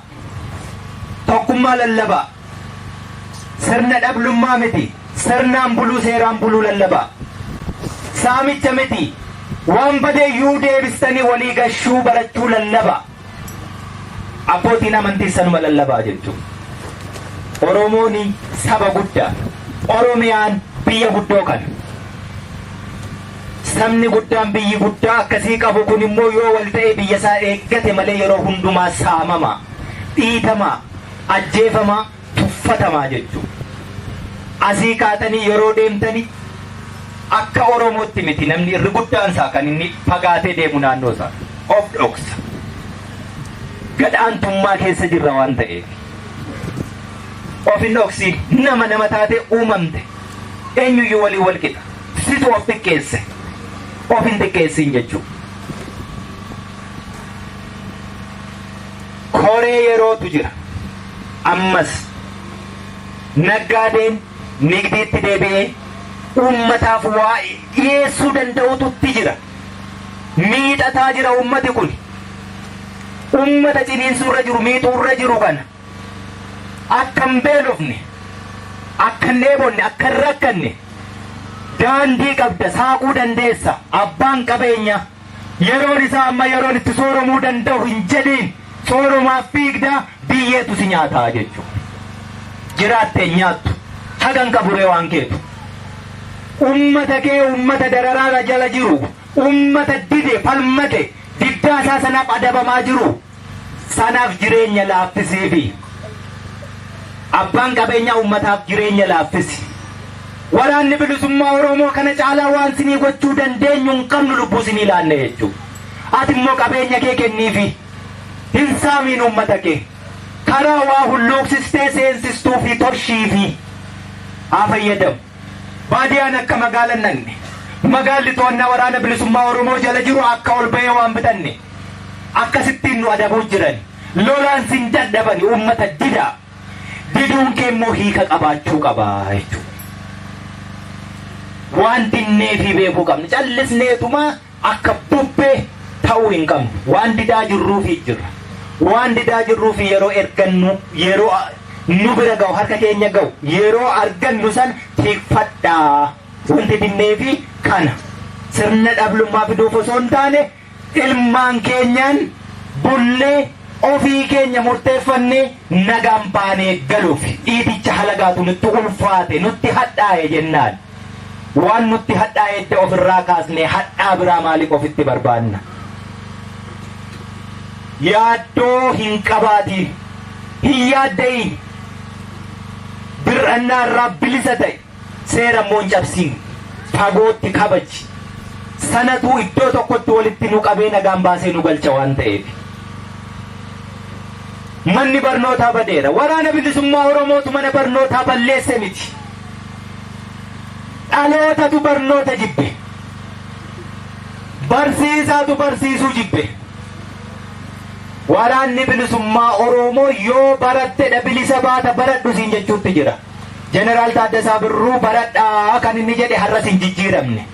Tokkummaa lallabaa. Sirna dhablummaa miti. Sirnaan buluu seeraan buluu lallabaa. Saamicha miti. Waan badeeyyuu deebistanii walii gashuu barachuu lallabaa. Abbootiin amantii sanuma lallabaa jechuudha. Oromoon saba guddaa. Oromiyaan biyya guddoo kana. Sabni guddaan biyyi guddaa akkasii qabu kun immoo yoo wal ta'ee biyya isaa eeggate malee yeroo hundumaa saamamaa, dhiitamaa, ajjeefamaa, tuffatamaa jechuudha. Asii kaatanii yeroo deemtanii akka Oromootti miti namni irri guddaan isaa kan inni fagaatee deemu naannoo isaa of dhoksa. Gadhaantummaa keessa jirra waan ta'eef. Of hin dhoksiin nama nama taatee uumamte. Eenyuyyuu waliin wal qixa. Situ of xiqqeesse. Of hin xiqqeessiin jechuudha. Koree yerootu jira. Ammas naggaadeen nigdiitti deebi'ee uummataaf waa dhiyeessuu danda'utu itti jira. Miixataa jira uummati kun. Uummata ciniinsuurra jiru, miixuurra jiru kana akka hin beelofne, akka hin dheebonne, akka hin rakkanne daandii qabda, saaquu dandeessa. Abbaan qabeenya yeroon isaa amma yeroon itti sooromuu danda'u hin jedhiin, sooromaaf fiigdaa biyyeetu si nyaataa jechuudha. Jiraattee hin nyaattu, hagan qaburee waan keetu. Ummata kee, ummata dararaara jala jiru, ummata dide falmate, diddaa isaa sanaaf adabamaa jiru sanaaf jireenya laaffisiifi. Abbaan qabeenyaa ummataaf jireenya laaffisi. Waraanni Bilisummaa Oromoo kana caalaa waan sinii gochuu dandeenyu hin qabnu, lubbuu sinii laanne jechuudha. Ati immoo qabeenya kee kenniifi. Hin saamiin ummata kee. Karaa waa hulluuqsistee seensistuu fi torshiifi haa fayyadamu. Baadiyaan akka magaala hin dhaqne. Magaalli to'annaa Waraana Bilisummaa Oromoo jala jiru akka ol bahee waan bitanne. Akkasittiin nu adabuu jiran. Lolaan sin dadhabani, ummata didaa. Diduun kee immoo hiika qabaachuu qaba jechuudha. Waan dinneefii beekuu qabna. Callisneetuma akka bubbee ta'uu hin qabnu. Waan didaa jirruufii jirra. Waan didaa jirruufi yeroo ergannu, yeroo nu bira ga'u, harka keenya ga'u yeroo argannu san tikfadhaa. Wanti dinneefi kana sirna dhablummaa fiduuf osoo hin taane, ilmaan keenyaan bullee ofii keenya murteeffannee nagaan baanee galuuf. Dhiiticha halagaatu nutti ulfaate, nutti hadhaa'e jennaan, waan nutti hadhaa'e edda ofirraa kaasnee hadhaa biraa maaliif ofitti barbaanna? Yaaddoo hin qabaatiin, hin yaadda'iin, bir'annaa irraa bilisa ta'e, seera immoo hin cabsiin, fagootti kabaji. Sanatu iddoo tokkotti walitti nu qabee nagaan baasee nu galcha waan ta'eef. Manni barnootaa badeera. Waraana Bilisummaa Oromootu mana barnootaa balleesse miti. Dhalootatu barnoota jibbe. Barsiisaatu barsiisuu jibbe. Waraanni Bilisummaa Oromoo yoo barattedha bilisa baata, baradhu siin jechuutti jira. Jeneraal Taaddasaa Birruu baradhaa kan inni jedhe har'as hin jijjiiramne.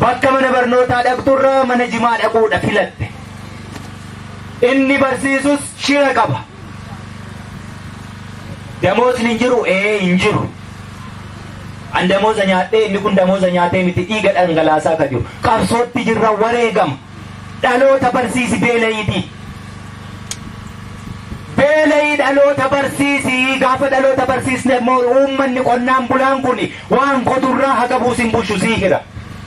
Bakka mana barnootaa dhaqxurra mana jimaa dhaquudha filatte. Inni barsiisus shira qaba. Damoosni hin jiru, ee hin jiru. An damooza nyaadhee, inni kun damooza nyaatee miti, dhiiga dhangalaasaa ka jiru. Qabsootti jirra, wareegama. Dhaloota barsiisi, beelayiitii. Beela'ii dhaloota barsiisi. Gaafa dhaloota barsiisne immoo uummanni qonnaan bulaan kun waan qoturraa haga buusin bushu sii hira.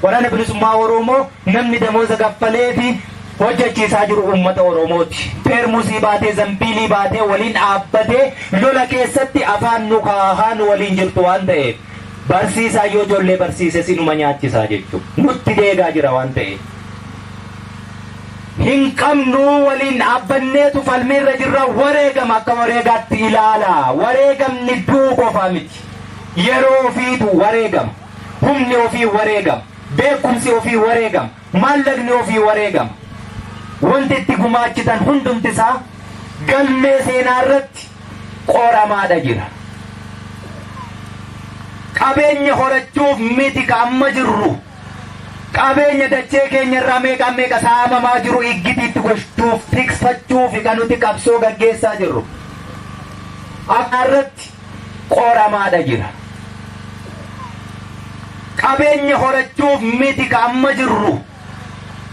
Waraana Bilisummaa Oromoo namni damooza gaffaleefi hojjechiisaa jiru uummata Oromooti. Peermusii baatee, zambiilii baatee waliin dhaabbatee lola keessatti afaan nu kaahaa nu waliin jirtu waan ta'eef, barsiisaa yoo ijoollee barsiises inuma nyaachisaa jechuudha. Nutti deegaa jira waan ta'eef. Hin qabnu, waliin dhaabbanneetu falmiirra jirra, wareegama akka wareegaatti ilaala. Wareegamni du'uu qofaa miti. Yeroo ofiitu wareegama. Humni ofii wareegama. Beekumsi ofii wareegama. Maallaqni ofii wareegama. Wanti itti gumaachitan hundumti isaa galmee seenaa irratti qoramaadha jira. Qabeenya horachuuf miti ka amma jirru. Qabeenya dachee keenya irraa meeqaan meeqa saamamaa jiru iggitiitti gochuuf, tikfachuuf kan nuti qabsoo gaggeessaa jirru. Akka irratti qoramaadha jira. Qabeenya horachuuf miti ka amma jirru.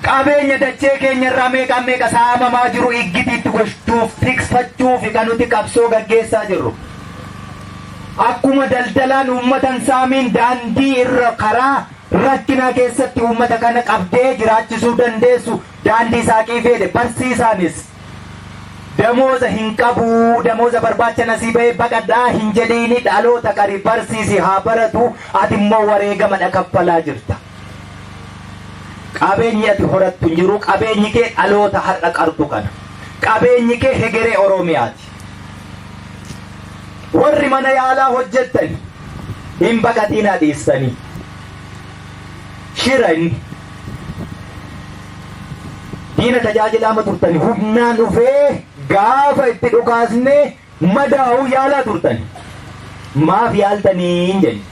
Qabeenya dachee keenya irraa meeqaan meeqa saamamaa jiru iggitiitti gochuuf, tikfachuuf kan nuti qabsoo gaggeessaa jirru. Akkuma daldalaan uummatan saamiin daandii irra karaa rakkinaa keessatti uummata kana qabdee jiraachisuu dandeessu daandii saaqii fedhe, barsiisaanis damooza hin qabu, damooza barbaacha nasii bahee baqadhaa hin jedhiini, dhaloota qari, barsiisi, haa baratu, ati immoo wareegamadha kaffalaa jirta. Qabeenyi ati horattu hin jiru, qabeenyi kee dhaloota har'a qartu kana. Qabeenyi kee hegeree Oromiyaati. Warri mana yaalaa hojjettan Hin baqatinaa dhiistanii. Shira inni. Diina tajaajilaama turtani humnaan dhufee gaafa itti dhukaasne madaa'uu yaalaa turtani. Maaf yaaltanii hin jenne.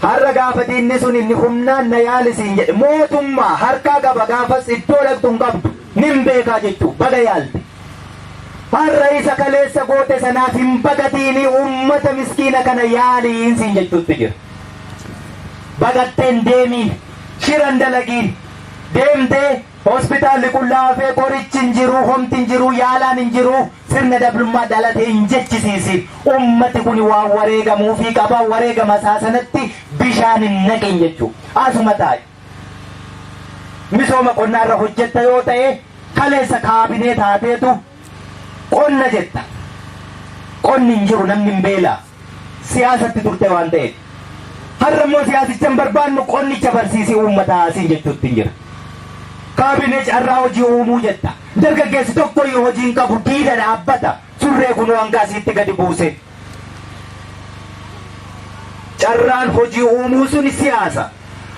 Har'a gaafa diinni sun inni humnaan na yaalisiin jedhe mootummaa harkaa qaba gaafas iddoo dhaqxu hin qabdu nin beekaa jechuu baga yaalte. Har'a isa kaleessa goote sanaaf hin baqatiinii uummata miskiina kana yaaliin siin jechuutti jira. Baqatteen deemiin, shiran dalagiin, deemtee hospitaalli qullaa hafee qorichi hin jiru, homti hin jiru, yaalaan hin jiru, sirna dablummaa dhalate hin jechisiisin. Ummati kun waan wareegamuufii qaba, wareegama isaa sanatti bishaan hin naqin jechuu. Asuma taa'i. Misooma qonnaarra hojjetta yoo ta'e kaleessa kaabinee taateetu qonna jetta. Qonni hin jiru namni hin beelaa. Siyaasatti turte waan ta'eef. Har'a immoo siyaasicha hin barbaannu qonnicha barsiisii uummataa siin jechuutti hin jira. Kaabinee carraa hojii uumuu jetta. Dargaggeessi tokko iyyuu hojii hin qabu diida dhaabbata. Surree kunoo hanga asiitti gadi buuse. Carraan hojii uumuu suni siyaasa.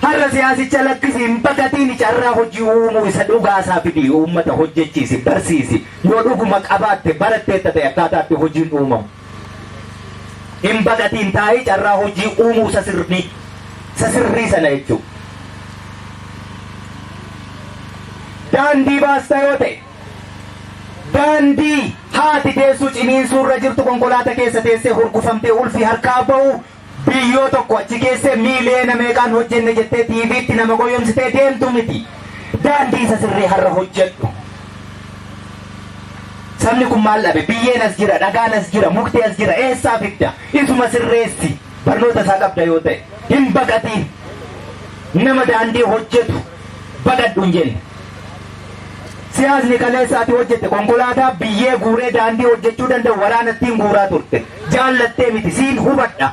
Har'a siyaasicha lakkisi hin baqatiin carraa hojii uumuu isa dhugaasaa fidii uummata hojjechiisi barsiisi yoo dhuguma qabaatte baratteetta ta'e akkaataatti hojiin uumamu. Hin baqatiin taa'ii carraa hojii uumuu isa sirrii isa sirrii sana jechuudha. Daandii baasta yoo ta'e daandii haati deessuu ciniinsuu irra jirtu konkolaata keessa teessee hurgufamtee ulfi harkaa ba'u biyyoo tokko achi keessee miiliyoona meeqaan hojjenne jettee TVtti nama goyomsitee deemtu miti. Daandii isa sirrii har'a hojjedhu. Sabni kun maal dhabe? Biyyeen as jira, dhagaan as jira, mukti as jira, eessaa fidda? Isuma sirreessi. Barnoota isaa qabda yoo ta'e. Hin baqatiin. Nama daandii hojjetu baqadhu hin jenne. Siyaasni kaleessa ati hojjette konkolaataa biyyee guuree daandii hojjechuu danda'u waraana ittiin guuraa turte. Jaallattee miti siin hubadha.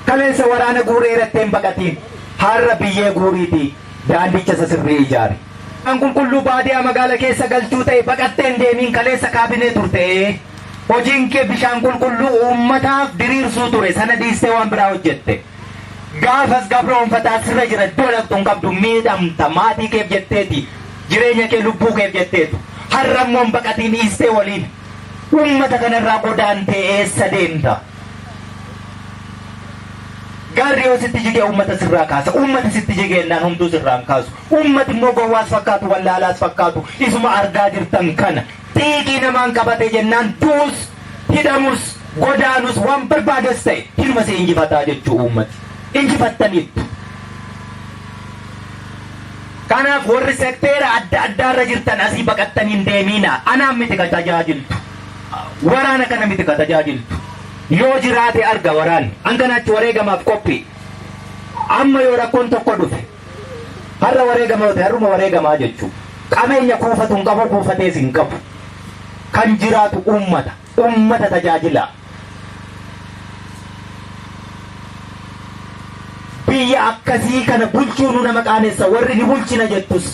Kaleessa waraana guuree irratti hin baqatiin. Har'a biyyee guuriitii daandicha isa sirrii ijaari. Kan qulqulluu baadiyaa magaala keessa galchuu ta'e baqattee hin deemiin kaleessa kaabinee turte. Hojiin kee bishaan qulqulluu uummataaf diriirsuu ture sana dhiistee waan biraa hojjette. Gaafas gabroonfataa sirra jira iddoo dhaqxu hin qabdu miidhamta maatii keef jetteeti jireenya kee lubbuu keef jetteetu. Har'a immoo hin baqatiin dhiistee waliin uummata kanarraa godaantee eessa deemta? Gaarri yoo sitti jige uummata sirraa kaasa. Uummati sitti jige jennaan homtuu sirraa hin kaasu. Uummati immoo gowwaas fakkaatu wallaalaas fakkaatu isuma argaa jirtan kana. Xiiqii namaan qabate jennaan du'us hidhamus godaanus waan barbaades ta'e hinuma si injifataa jechuu uummati. Injifattaniittu. Kanaaf warri sekteera adda addaarra jirtan asii baqattanii hin deemiina. Anaan miti ka tajaajiltu. Waraana kana miti ka tajaajiltu. Yoo jiraate arga waraanni. An kanaachi wareegamaaf qophii. Amma yoo rakkoon tokko dhufe har'a wareegama yoo ta'e har'uma wareegamaa jechuu. Qabeenya kuufatu hin qabu kuufatees hin qabu. Kan jiraatu uummata. Uummata tajaajilaa. Biyya akkasii kana bulchuunuu nama qaanessa warri ni bulchina jettus.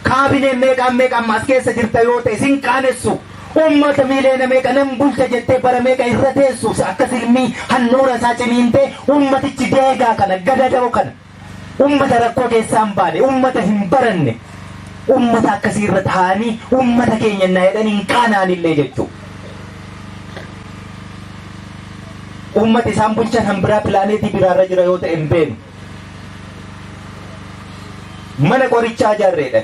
Kaabineen meeqaan meeqa amma as keessa jirta yoo ta'e sin qaanessu. Uummata miiliyoona meeqa nan bulcha jettee bara meeqa irra teessu akka silmii handhuura isaa ciniintee uummatichi deegaa kana gadadoo kana uummata rakkoo keessaa hin baane uummata hin baranne uummata akkasii irra taa'anii uummata keenya na jedhan hin qaana'anillee jechuudha. Uummati isaan bulchan han biraa pilaaneetii biraarra jira yoo ta'e hin beenu. Mana qorichaa ijaarreedha.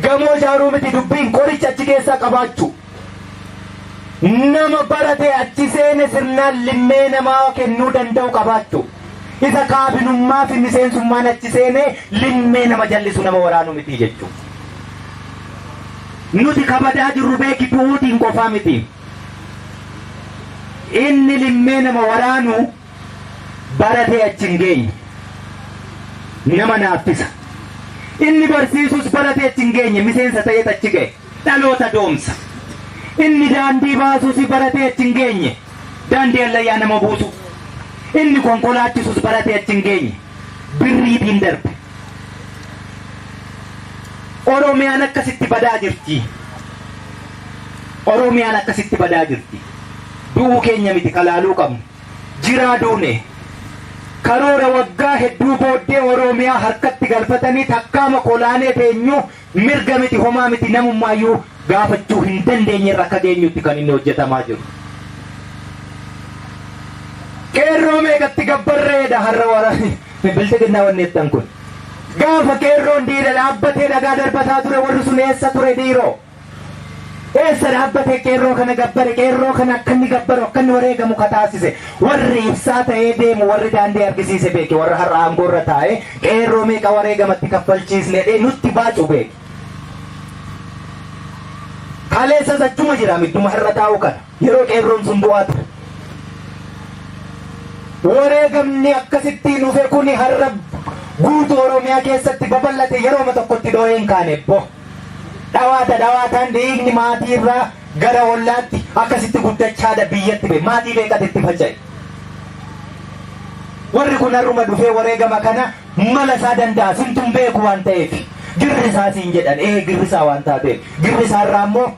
Gamoo ijaaruu miti dubbiin qoricha achi keessaa qabaachuu. Nama barate achi seene sirnaan limmee namaa kennuu danda'u qabaachuu. Isa kaabinummaa fi miseensummaan achi seene limmee nama jallisu nama waraanu miti jechuudha. Nuti kabadaa jirru beeki du'uutiin qofaa miti. Inni limmee nama waraanu baratee achi hin geenye. Nama naaffisa. Inni barsiisus baratee achi hin geenye miseensa ta'eet achi ga'e. Dhaloota doomsa. Inni daandii baasus baratee achi hin geenye. Daandii allayyaa nama buusu. Inni konkolaachisus baratee achi hin geenye. Birriitiin darbe. Oromiyaan akkasitti badaa jirti. Oromiyaan akkasitti badaa jirti. Du'uu keenya miti kalaaluu qabnu. Jiraa duune. Karoora waggaa hedduu booddee Oromiyaa harkatti galfatanii takkaama kolaanee teenyu mirga miti homaa miti namummaayyuu gaafachuu hin dandeenyerra akka geenyutti kan inni hojjetamaa jiru. Qeerroo meeqatti gabbarreedha har'a wara bilxiginnaa wanni jettan kun. Gaafa qeerroon diida dhaabbatee dhagaa darbataa ture warri sun eessa ture dhiiroo? Eessa dhaabbatee qeerroo kana gabbare qeerroo kana akka inni gabbaru akka inni wareegamu ka taasise warri ibsaa ta'ee deemu warri daandii argisiise beeke warra har'a aangoorra taa'ee qeerroo meeqa wareegamatti kaffalchiisne dhee nutti baacu beeke. Kaleessas achuma jira midduma har'a taa'u kana yeroo qeerroon sun du'aa ture. Wareegamni akkasittiin dhufe kuni har'a guutuu Oromiyaa keessatti babal'ate yerooma tokkotti dhoo'ee hin kaane bo. Dhawaata dhawaataan dhiigni maatii irraa gara ollaatti akkasitti guddachaadha biyyatti bee maatii meeqatu itti faca'e. Warri kun har'uma dhufee wareegama kana mala isaa danda'a simtuun beeku waan ta'eef girrisaa siin jedhan ee girrisaa waan taateef girrisaa irraa immoo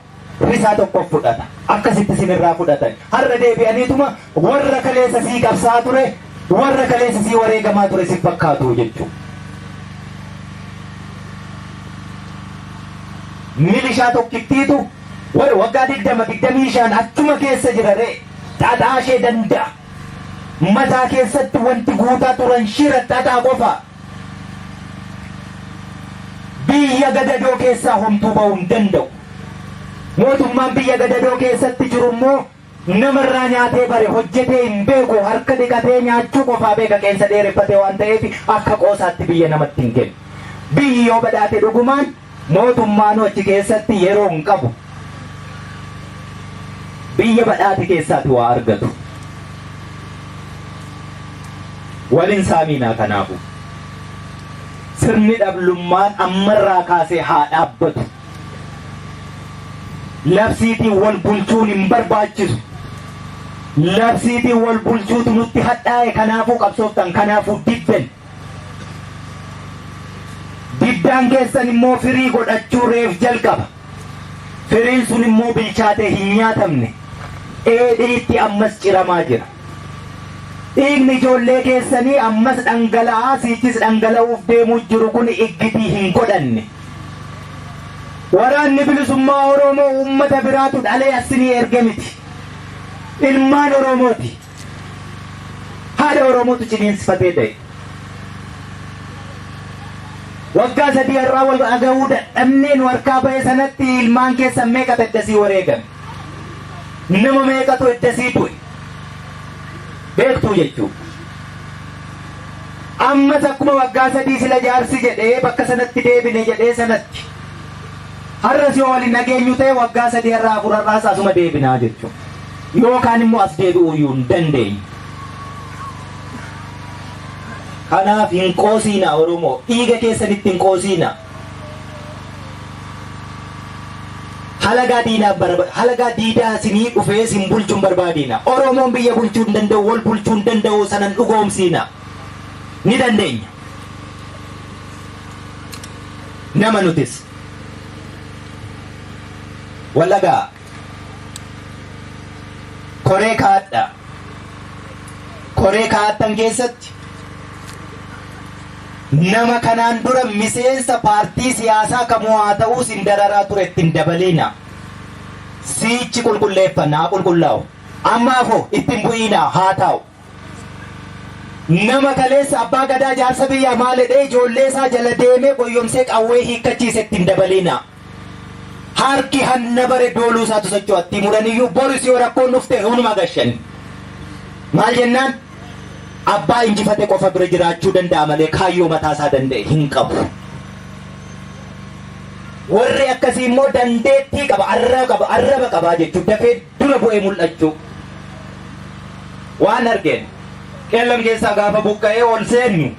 risaa tokko fudhata akkasitti sinirraa fudhatan har'a deebi'aniituma warra kaleessa sii qabsaa ture warra kaleessa sii wareegamaa ture si fakkaatu jechuudha. Milishaa tokkittiitu warra waggaa 20 25 achuma keessa jira ree xaxaa ishee danda'a. Mataa keessatti wanti guutaa turan shira xaxaa qofa. Biyya gadadoo keessaa homtuu ba'uu hin danda'u. Mootummaan biyya gadadoo keessatti jiru immoo namarraa nyaatee bare hojjetee hin beeku harka dhiqatee nyaachuu qofaa beeka qeensa dheereffatee waan ta'eef akka qoosaatti biyya namatti hin kennu. Biyyi yoo badhaate dhugumaan mootummaan achi keessatti yeroo hin qabu. Biyya badhaate keessaati waa argatu. Walin saamiinaa kanaafu. Sirni dhablummaan ammarraa kaasee haa dhaabbatu. Labsiitiin wal bulchuun hin barbaachisu. Labsiitiin wal bulchuutu nutti hadhaa'e kanaafuu qabsooftan kanaafuu diddan. Diddaan keessan immoo firii godhachuu reef jalqaba. Firiin sun immoo bilchaatee hin nyaatamne. Dheedhiitti ammas ciramaa jira. Dhiigni ijoollee keessanii ammas dhangala'aa siichis dhangala'uuf deemuu jiru kun iggitii hin godhanne. Waraanni bilisummaa Oromoo uummata biraatu dhalee asinii erge miti. Ilmaan Oromooti. Haadha Oromootu ciniinsifatee ta'e. Waggaa 3 har'aa wal dhaga'uu dadhabnee nu harkaa ba'e sanatti ilmaan keessan meeqatu eddasii wareegame? Nama meeqatu eddasii du'e? Beektuu jechuudha. Ammas akkuma waggaa 3 sila jaarsi jedhee bakka sanatti deebine jedhee sanatti. Har'as yoo waliin dhageenyu ta'e waggaa 3 har'aa 4 har'aas asuma deebinaa jechuudha. Yookaan immoo as deebi'uu iyyuu hin dandeenyu. Kanaaf hin qoosiinaa Oromoo, dhiiga keessanitti hin qoosiinaa. Halagaa diinaa barba halagaa diidaa isinii dhufee isin bulchuu hin barbaadiina. Oromoon biyya bulchuu hin danda'u, wal bulchuu hin danda'u sanan dhugoomsiina. Ni dandeenya. Nama nutis. Wal dhagaa. Koree kaadhaa. Koree kaa'attan keessatti nama kanaan dura miseensa paartii siyaasaa kamuu haa ta'uu sin dararaa ture ittiin dabaliina. Siichi qulqulleeffanna haa qulqullaa'u. Ammaafoo ittiin bu'iinaa haa taa'u. Nama kaleessa abbaa gadaa jaarsa biyyaa maal jedhee ijoollee isaa jala deemee goyyomsee qawwee hiikkachiise ittiin dabaliina. Harki hanna bare dooluu isaatu socho'atti muraniyyuu boris yoo rakkoon dhufte hunuma gashan. Maal jennaan abbaa injifate qofa bira jiraachuu danda'a malee kaayyoo mataa isaa danda'e hin qabu. Warri akkasii immoo dandeettii qaba, arraba qaba, arraba qabaa jechuun dafee dura bu'ee mul'achuu. Waan argeen qeellam keessaa gaafa buqqa'ee ol seennu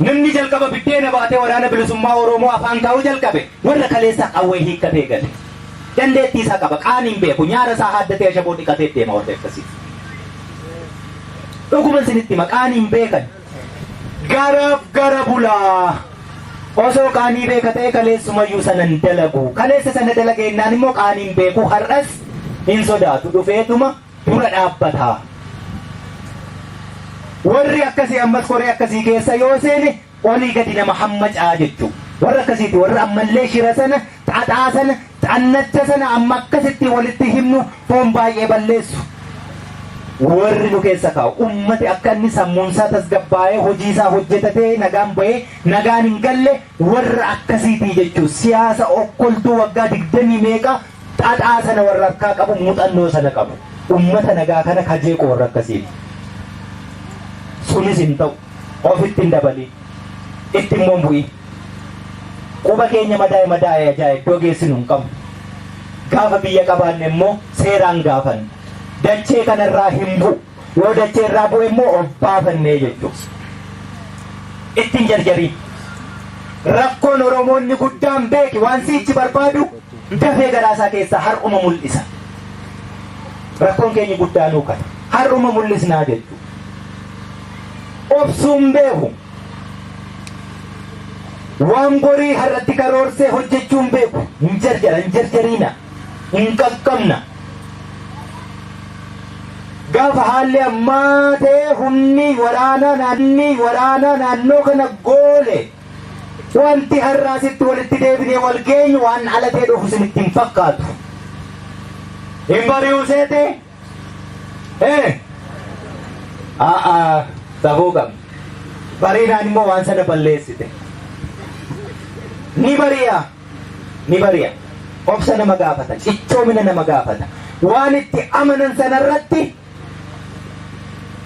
namni jalqaba biddeena baatee waraana bilisummaa Oromoo afaan kaa'uu jalqabe warra kaleessaa qawwee hiikkatee gale. Dandeettii isaa qaba, qaaniin beeku, nyaara isaa haaddatee ashaboo dhiqatee deema warri akkasii. Dhuguma isinitti hima qaaniin beekan. Garaaf gara bulaa. Osoo qaanii beeka ta'e kaleessumayyuu sanan dalagu. Kaleessa sana dalageenyaan immoo qaaniin beeku har'as hin sodaatu dhufeetuma dura dhaabbata. Warri akkasii ammas koree akkasii keessa yoo seene olii gadi nama hammacaa jechuudha. Warra akkasiiti warra ammallee shira sana, xaxaa sana, xannacha sana amma akkasitti walitti himnu foon baay'ee balleessu. Warri nu keessa kaa'u ummati akka inni sammuunsaa tasgabbaa'ee hojii isaa hojjetatee nagaan ba'ee nagaan hin galle warra akkasiitii jechuudha. Siyaasa okkoltuu waggaa 20 meeqa xaxaa sana warra harkaa qabu muuxannoo sana qabu. Ummata nagaa kana kajeequ warra akkasiiti. Sunis hin ta'u. Ofitti hin dabaliin. Itti immoo hin bu'in. Quba keenya madaa'e madaa'e ajaa'e iddoo geessinu hin qabnu. Gaafa biyya qabaanne immoo seeraan gaafanna. Dachee kanarraa hin bu'u. Yoo dachee irraa bu'e immoo of baafannee jechuudha. Itti hin jarjariin. Rakkoon Oromoonni guddaan beeki waan siichi barbaadu dafee garaasaa keessaa har'uma mul'isa. Rakkoon keenya guddaanuu kana. Har'uma mul'isnaa jechuudha. Obsuun beeku. Waan borii har'atti karoorsee hojjechuu hin beeku. Hin jarjara, hin jarjariina. Hin qaqqabna. Gaafa haalli ammaa ta'e humni waraanaa naannii waraanaa naannoo kana goole wanti har'aa sitti walitti deebinee wal geenyu waan alatee dhufu isinitti hin fakkaatu. Hin bari'uu seete? Eh! A'aa safuu qabna. Bariinaan immoo waan sana balleessite. Ni bari'a. Ni bari'a. Obsa nama gaafata. Cichoomina nama gaafata. Waan itti amanan sanarratti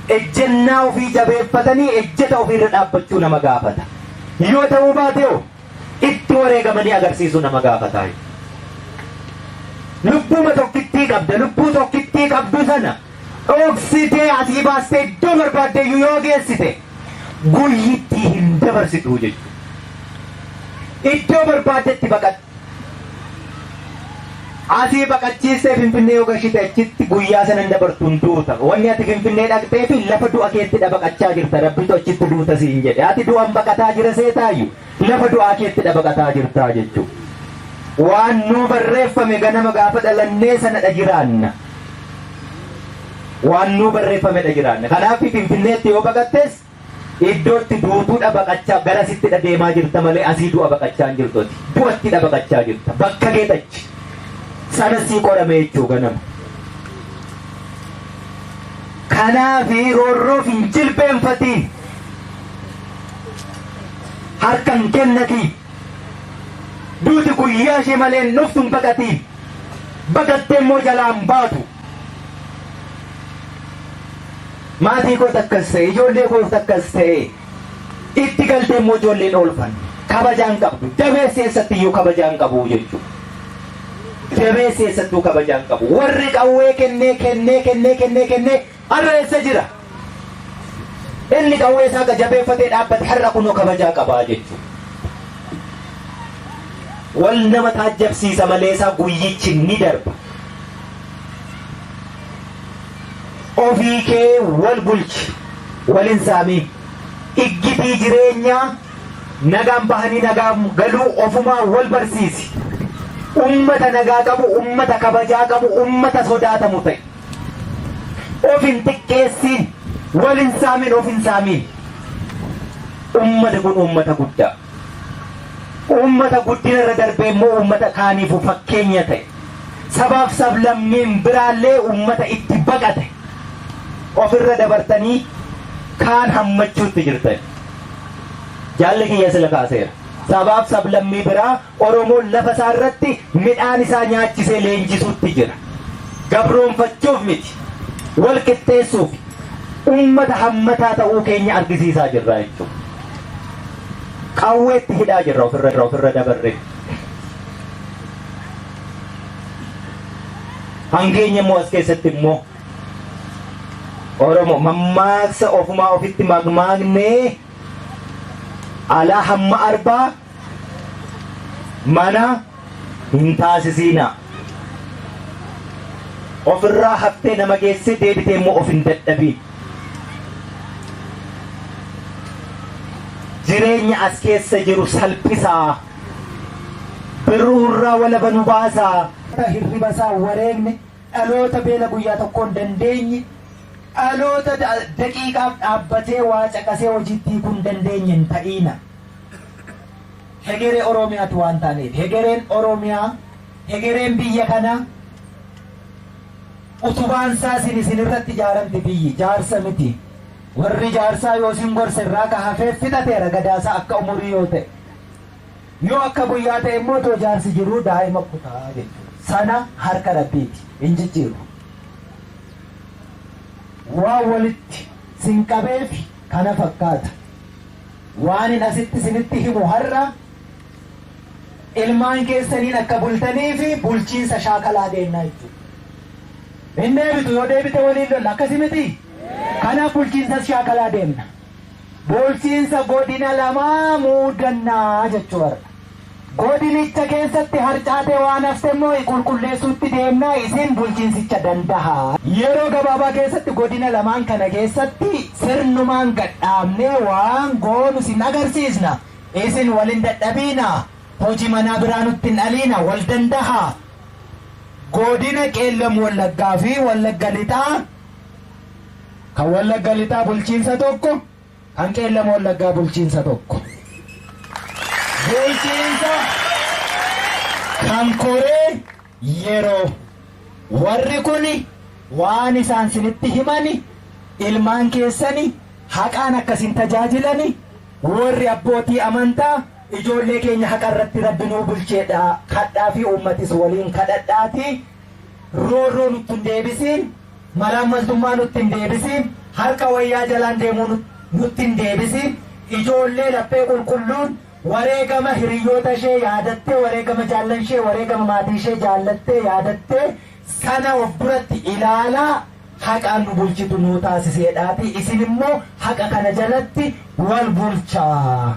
ejjennaa ofii jabeeffatanii ejjeta ofiirra dhaabbachuu nama gaafata. Yoo ta'uu baate hoo itti wareegamanii agarsiisuu nama gaafata. Lubbuuma tokkittii qabda. Lubbuu tokkittii qabdu sana dhoksitee asii baastee iddoo barbaaddeeyyuu yoo geessite guyyittii hin dabarsitu jechuudha. Iddoo barbaaddetti baqadhu. Asii baqachiistee Finfinnee yoo gashite achitti guyyaa sana hin dabartu hin duuta. Wanni ati Finfinnee dhaqxee fi lafa du'a keetti dha baqachaa jirta. Rabbitu achitti duuta siin jedhe. Ati du'an baqataa jira seetaayyu lafa du'aa keetti dha baqataa jirtaa jechuudha. Waan nuu barreeffame ganama gaafa dhalannee sana dha jiraanna. Waan nuu barreeffame dha jiraanna. Kanaaf Finfinneetti yoo baqattes iddootti duutuudha baqachaa garasittidha deemaa jirta malee asii du'a baqachaa hin jirtu ati. Du'attidha baqachaa jirta. Bakka keetachi. Sana sii qorame jechuu ganama. Kanaaf roorroof hin jilbeenfatiin. Harka hin kennatiin. Duuti guyyaa ishee malee hin dhuftu hin baqatiin. Baqattee immoo jalaa hin baatu. Maatii koot akkas ta'e, ijoollee koot akkas ta'e, itti galtee immoo ijoolleen oolfanne. Kabajaan qabdu. Dabeessi eessatti iyyuu kabajaan qabu jechuudha. Dabeessi eessattuu kabajaan qabu. Warri qawwee kennee kennee kennee kennee kennee har'a eessa jira? Inni qawwee isaa jabeeffatee dhaabbate har'a kunoo kabajaa qabaa jechuudha. Wal nama taajjabsiisa malee isaa guyyichi ni darba. Ofii kee wal bulchi, wal hin saamiin. Iggitii jireenyaa nagaan bahanii nagaan galuu ofumaa wal barsiisi. Ummata nagaa qabu, ummata kabajaa qabu, ummata sodaatamu ta'i. Of hin xiqqeessiin, wal hin saamin, of hin saamiin. Ummati kun ummata guddaa. Uummata guddina irra darbee immoo uummata kaaniifuu fakkeenya ta'e. Sabaaf sablammiin biraallee uummata itti baqate ofirra dabartanii kaan hammachuutti jirtani. Jaalli kiyya sila kaaseera. Sabaaf sablammii biraa Oromoon lafa isaa irratti midhaan isaa nyaachisee leenjisuutti jira. Gabroonfachuuf miti. Wal qixxeessuuf ummata hammataa ta'uu keenya argisiisaa jirra jechuudha. Qawweetti hidhaa jirra ofirra dabarree. Hangeenya immoo as keessatti immoo Oromo mammaaksa ofumaa ofitti magmaagnee alaa hamma arbaa mana hin taasisiinaa. Ofirraa haftee nama geessee deebitee immoo of hin dadhabiin. Jireenya as keessa jiru salphisaa. Birruurraa walaba nu baasaa. Hirriba isaa wareegne dhaloota beela guyyaa tokkoon dandeenye. Dhaloota daqiiqaaf dhaabbatee waa caqasee hojiitti hiikuu hin dandeenye hin ta'iina. Hegeree Oromiyaati waan taaneef, hegereen Oromiyaa, hegereen biyya kanaa utubaan isaa isin, isin irratti ijaaramti biyyi, jaarsa miti. Warri jaarsaa yoo isin gorse irraa ka hafee fixateera gadaasaa akka umurii yoo ta'e. Yoo akka guyyaa ta'e immoo otoo jaarsi jiruu daa'ima kutaa jechuudha. Sana harka Rabbiiti, hin jijjiiru. Waan walitti sin qabeef kana fakkaata. Waanin asitti isinitti himu har'a ilmaan keessaniin akka bultanii fi bulchiinsa shaakalaa deemnaa jechuudha. Hin deebitu, yoo deebite waliin lolla, akkasi miti? Kanaaf bulchiinsas shaakalaa deemna. Bulchiinsa godina lamaa muudannaa jechuu har'a. Godinicha keessatti harcaatee waan hafte immoo qulqulleessuutti deemnaa, isin bulchiinsicha dandaha. Yeroo gabaabaa keessatti godina lamaan kana keessatti sirnumaan gadhaabnee waan goonu isin agarsiisna. Isin walin dadhabiina. Hojii manaa biraa nutti hin dhaliina, wal dandaha. Godina Qeellam Wallaggaa fi Wallagga Lixaa, kan Wallagga Lixaa bulchiinsa tokko, kan Qeellam Wallaggaa bulchiinsa tokko. Bulchiinsa kan koree yeroo warri kun waan isaan sinitti himani, ilmaan keessani haqaan akkasin tajaajilani, warri abbootii amantaa ijoollee keenya haqa irratti Rabbi nuu bulcheedha kadhaa fi uummatis waliin kadhadhaati, roorroo nutti hin deebisiin, malaammaltummaa nutti hin deebisiin, harka wayyaa jalaan deemuu nutti hin deebisiin, ijoollee laphee qulqulluun wareegama hiriyyoota ishee yaadattee, wareegama jaallan ishee, wareegama maatii ishee jaallattee yaadattee sana of duratti ilaalaa haqaan nu bulchitu nuu taasiseedhaati, isin immoo haqa kana jalatti wal bulchaa.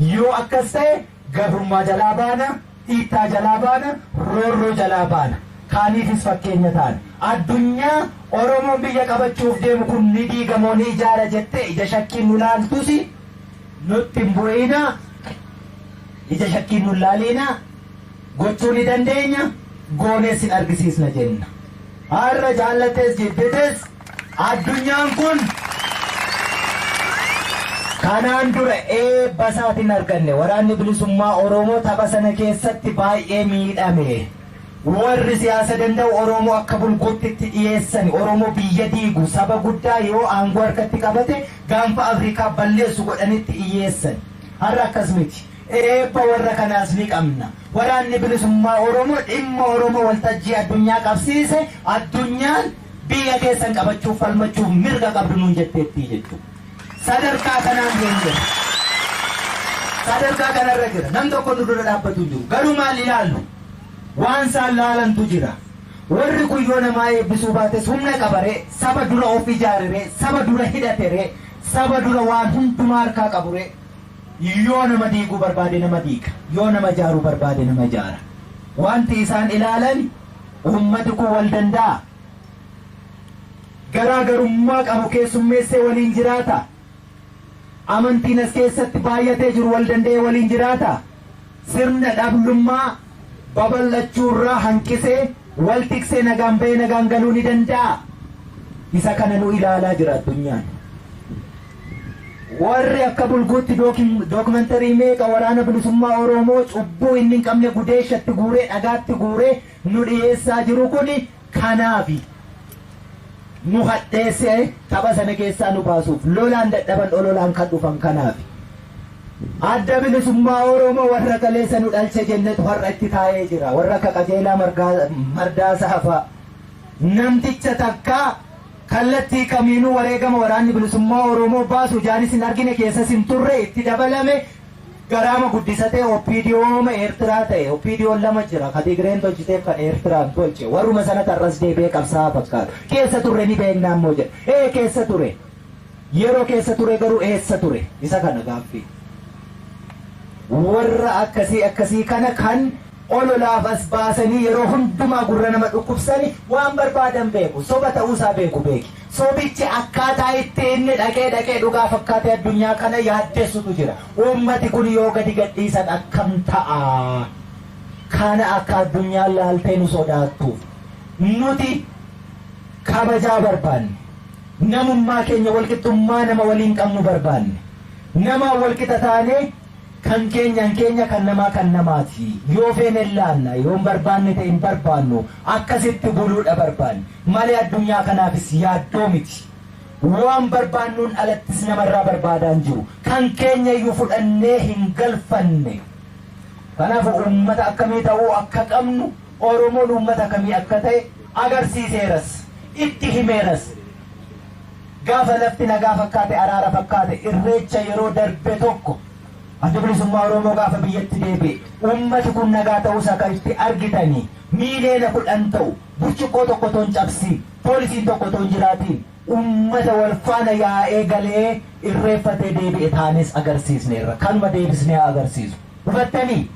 Yoo akkas ta'e gabrummaa jalaa baana, dhiittaa jalaa baana, roorroo jalaa baana. Kaaniifis fakkeenya taana. Addunyaa Oromoon biyya qabachuuf deemu kun ni diigamoo ni ijaara jettee ija shakkiin nu laaltusi nutti hin bu'iina, ija shakkiin nu laaliina, gochuu ni dandeenya, goonees hin argisiisna jenna. Har'a jaallattes jibbites addunyaan kun kanaan dura eebba isaatiin arganne. Waraanni bilisummaa Oromoo tapha sana keessatti baay'ee miidhame. Warri siyaasa danda'u Oromoo akka bulguutti itti dhiyeessan, Oromoo biyya diigu, saba guddaa yoo aangoo harkatti qabate gaanfa Afrikaa balleessu godhanitti dhiyyeessan. Har'a akkas miti. Eebba warra kanaas ni qabna. Waraanni bilisummaa Oromoo dhimma Oromoo waltajjii addunyaa qabsiise, addunyaan biyya keessan qabachuuf falmachuuf mirga qabdu nuun jetteettii jechuudha. Sadarkaa kanaan geenyeera. Sadarkaa kanarra jira. Nam tokko nu dura dhaabbatu hin jiru. Garuu maal ilaallu? Waan isaan laalantu jira. Warri kun yoo namaa eebbisuu baates humna qabaree, saba dura of ijaareree, saba dura hidhateree, saba dura waan hundumaa harkaa qaburee, yoo nama diiguu barbaade nama diiga, yoo nama ijaaruu barbaade nama ijaara. Wanti isaan ilaalan uummati kun wal danda'a. Garaagarummaa qabu keessummeessee waliin jiraata. Amantiin as keessatti baay'atee jiru wal danda'ee waliin jiraata. Sirna dhablummaa babal'achuurraa hanqisee wal tiksee nagaan bahee nagaan galuu ni danda'a. Isa kana nu ilaalaa jira addunyaan. Warri akka bulguutti dookimantarii meeqa waraana bilisummaa Oromoo cubbuu inni hin qabne gudeeshatti guuree, dhagaatti guuree nu dhiyeessaa jiru kuni kanaafi. Nu hadheessee tapha sana keessaa nu baasuuf lolaan dadhaban, ololaan kan dhufan kanaafi. Adda bilisummaa Oromoo warra kaleessa nu dhalche jennetu har'a itti taa'ee jira. Warra akka Qajeelaa Mardaasaa fa'a. Namticha takkaa kallattii kamiinuu wareegama waraanni bilisummaa Oromoo baasu ijaanis hin argine, keessas hin turre, itti dabalame garaama guddisatee OPDOma Eertiraa ta'e. OPDOn lama jira, ka Tigreen tolchiteef kan Eertiraan tolche. Warruma sana tarras deebi'ee qabsaa'aa fakkaata. Keessa turre ni beeknaa immoo jedha. Ee, keessa ture. Yeroo keessa ture garuu eessa ture? Isa kana gaaffii. Warra akkasii akkasii kana kan ololaaf as baasanii yeroo hundumaa gurra nama dhukkubsani waan barbaadan beeku. Soba ta'uusaa beeku beeki. Sobichi akkaataa itti inni dhaqee dhaqee dhugaa fakkaatee addunyaa kana yaaddessutu jira. Uummati kun yoo gadi gadhiisan akkam ta'a? Kana akka addunyaan laaltee nu sodaattuuf. Nuti kabajaa barbaanne. Namummaa keenya walqixxummaa nama waliin qabnu barbaanne. Nama walqixa taanee kan keenyaan keenya kan namaa kan namaati. Yoo feene laanna, yoo hin barbaanne ta'e hin barbaannu, akkasitti buluudha barbaanne. Malee addunyaa kanaafis yaaddoo miti. Waan barbaannuun alattis namarraa barbaadaa hin jiru. Kan keenya iyyuu fudhannee hin galfanne. Kanaaf uummata akkamii ta'uu akka qabnu, Oromoon uummata akkamii akka ta'e agarsiiseeras, itti himeeras. Gaafa lafti nagaa fakkaate, araara fakkaate, Irreecha yeroo darbe tokko Adda Bilisummaa Oromoo gaafa biyyatti deebi'e, uummati kun nagaa ta'uusaa kan itti argitanii, 10 miiliyoona ta'u burcuqqoo tokko otoo hin cabsiin, poolisiin tokko otoo hin jiraatiin, uummata wal faana yaa'ee galee irreeffatee deebi'e taanes agarsiisneerra. Kanuma deebisnee haa agarsiisu. Hubattanii?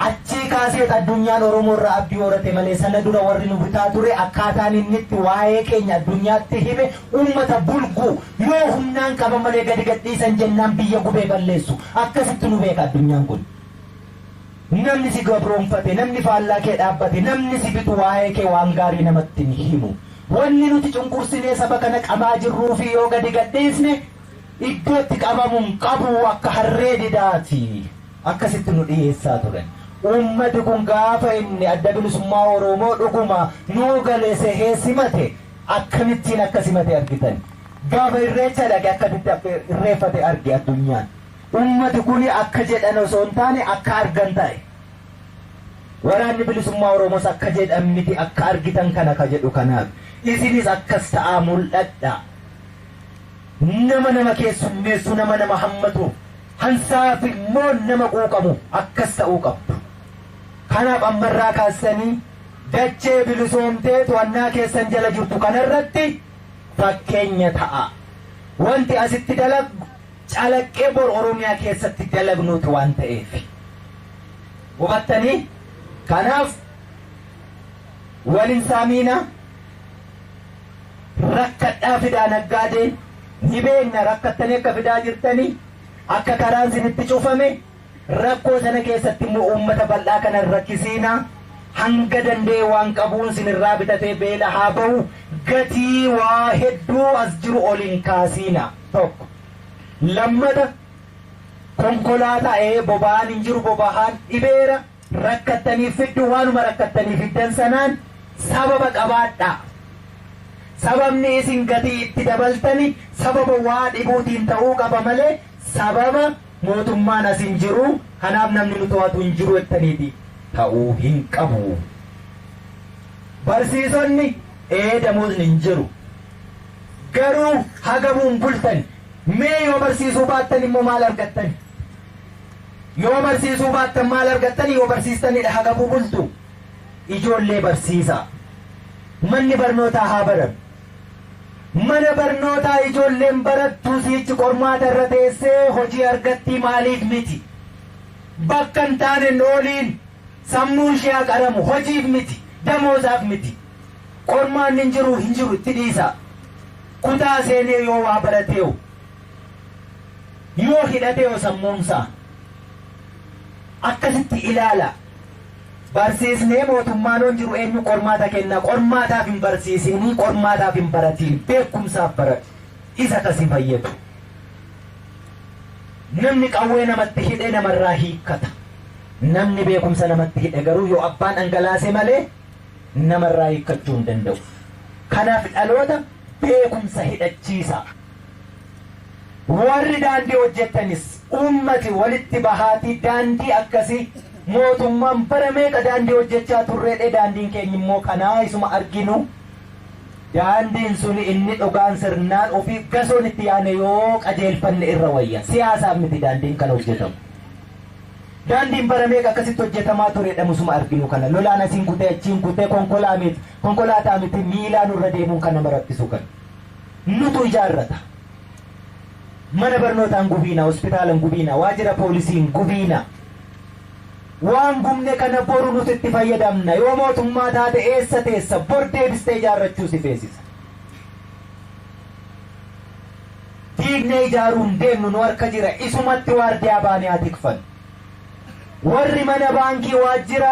Achii kaaseet addunyaan Oromoo irraa abdii horate malee, sana dura warri nu bitaa ture akkaataan inni itti waa'ee keenya addunyaatti hime, uummata bulguu yoo humnaan qaban malee gadi gadhiisan jennaan biyya gubee balleessu, akkasitti nu beeka addunyaan kun. Namni si gabroonfate, namni faallaa kee dhaabbate, namni si bitu waa'ee kee waan gaarii namatti hin himu. Wanni nuti cunqursinee saba kana qabaa jirruu fi yoo gadi gadhiisne iddootti qabamuun qabu akka harree didaati. Akkasitti nu dhiyeessaa turan. Uummati kun gaafa inni Adda Bilisummaa Oromoo dhuguma nuu galee sehee simate, akkamittiin akka simate argitan. Gaafa Irreecha dhaqe akkamitti akka irreeffate arge addunyaan. Uummati kun akka jedhan osoo hin taane akka argan ta'e. Waraanni Bilisummaa Oromoos akka jedhan miti, akka argitan kana ka jedhu kanaaf. Isinis akkas ta'aa mul'adha. Nama nama keessummeessu, nama nama hammatu, hansaaf immoo nama quuqamu akkas ta'uu qabdu. Kanaaf ammarraa kaastanii dachee bilisoomtee to'annaa keessan jala jirtu kanarratti fakkeenya ta'a. Wanti asitti dalagu calaqqee bor Oromiyaa keessatti dalagnuuti waan ta'eef. Hubattanii? Kanaaf walin saamiina, rakkadhaa fidaa. Naggaadeen ni beekna, rakkattanii akka fidaa jirtanii, akka karaan isinitti cufame. Rakkoo sana keessatti immoo uummata bal'aa kana rakkisiina. Hanga danda'e waan qabuun sinirraa bitatee beela haa ba'u. Gatii waa hedduu as jiru ol hin kaasiina, tokko. Lammata, konkolaataa boba'aan hin jiru, boba'aan dhibeera, rakkattanii fiddu. Waanuma rakkattanii fiddan sanaan sababa qabaadhaa. Sababni isin gatii itti dabaltani sababa waa dhibuutiin ta'uu qaba malee sababa mootummaan as hin jiru, kanaaf namni nu to'atu hin jiru jettaniiti ta'uu hin qabu. Barsiisonni damoosni hin jiru. Garuu hagamuun bultan? Mee yoo barsiisuu baattan immoo maal argattan? Yoo barsiisuu baattan maal argattan? Yoo barsiistanidha hagabuu bultu. Ijoollee barsiisaa. Manni barnootaa haa baramu. Mana barnootaa ijoolleen barattu siichi qormaata irra teessee hojii argattii, maaliif miti? Bakka hin taane ooliin sammuun ishee haa qaramu, hojiif miti, damoozaaf miti. Qormaanni hin jiru, hin jiru itti dhiisa. Kutaa seenee yoo waa barateewu, yoo hidhateewu, sammuunsaa akkasitti ilaala. Barsiisnee mootummaan hin jiru, eenyu qormaata kenna? Qormaataaf hin barsiisinii, qormaataaf hin baratiin, beekumsaaf baratu, isa kasi fayyadu. Namni qawwee namatti hidhe namarraa hiikkata. Namni beekumsa namatti hidhe garuu yoo abbaan dhangalaase malee namarraa hiikkachuu hin danda'u. Kanaaf dhaloota beekumsa hidhachiisa. Warri daandii hojjettanis ummati walitti bahaatii daandii akkasii, mootummaan bara meeqa daandii hojjechaa turreedhe, daandiin keenya immoo kanaa isuma arginu. Daandiin suni inni dhugaan sirnaan ofii gasoon itti yaane yoo qajeelfanne irra wayya. Siyaasaaf miti daandiin kan hojjetamu. Daandiin bara meeqa akkasitti hojjetamaa turedha, musuma arginu kana. Lolaan asiin kutee, achiin kutee, konkolaataa miti miilaan irra deemuun kan nama rakkisu kan. Nutu ijaarrata. Mana barnootaan gubiina, hospitaalan gubiina, waajjira poolisiin gubiina. Waan gubne kana boru nuti itti fayyadamna. Yoo mootummaa taate eessa teessa? Bor deebistee ijaarrachuu si feesisa. Diignee ijaaruun deemnu nu harka jira. Isumatti waardiyaa baanee haa tikfannu. Warri mana baankii, waajjira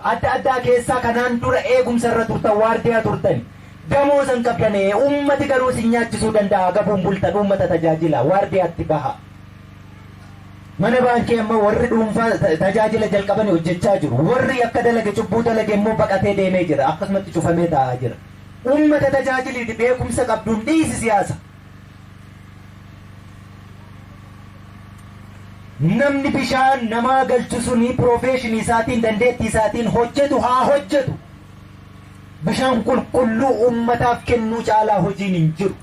adda addaa keessaa kanaan dura eegumsa irra turtan, waardiyaa turtan. Damooza hin qabdan, uummati garuu isin nyaachisuu danda'a. Gabuun bultan uummata tajaajila waardiyaatti baha. Mana baankii amma warri dhuunfaa tajaajila jalqabanii hojjechaa jiru. Warri akka dalage cubbuu dalage immoo baqatee deemee jira. Akkasumatti cufamee taa'aa jira. Uummata tajaajiliiti beekumsa qabduun dhiisi siyaasa. Namni bishaan namaa galchu suni profession isaatiin, dandeettii isaatiin hojjetu haa hojjetu. Bishaan qulqulluu uummataaf kennuu caalaa hojiin hin jiru.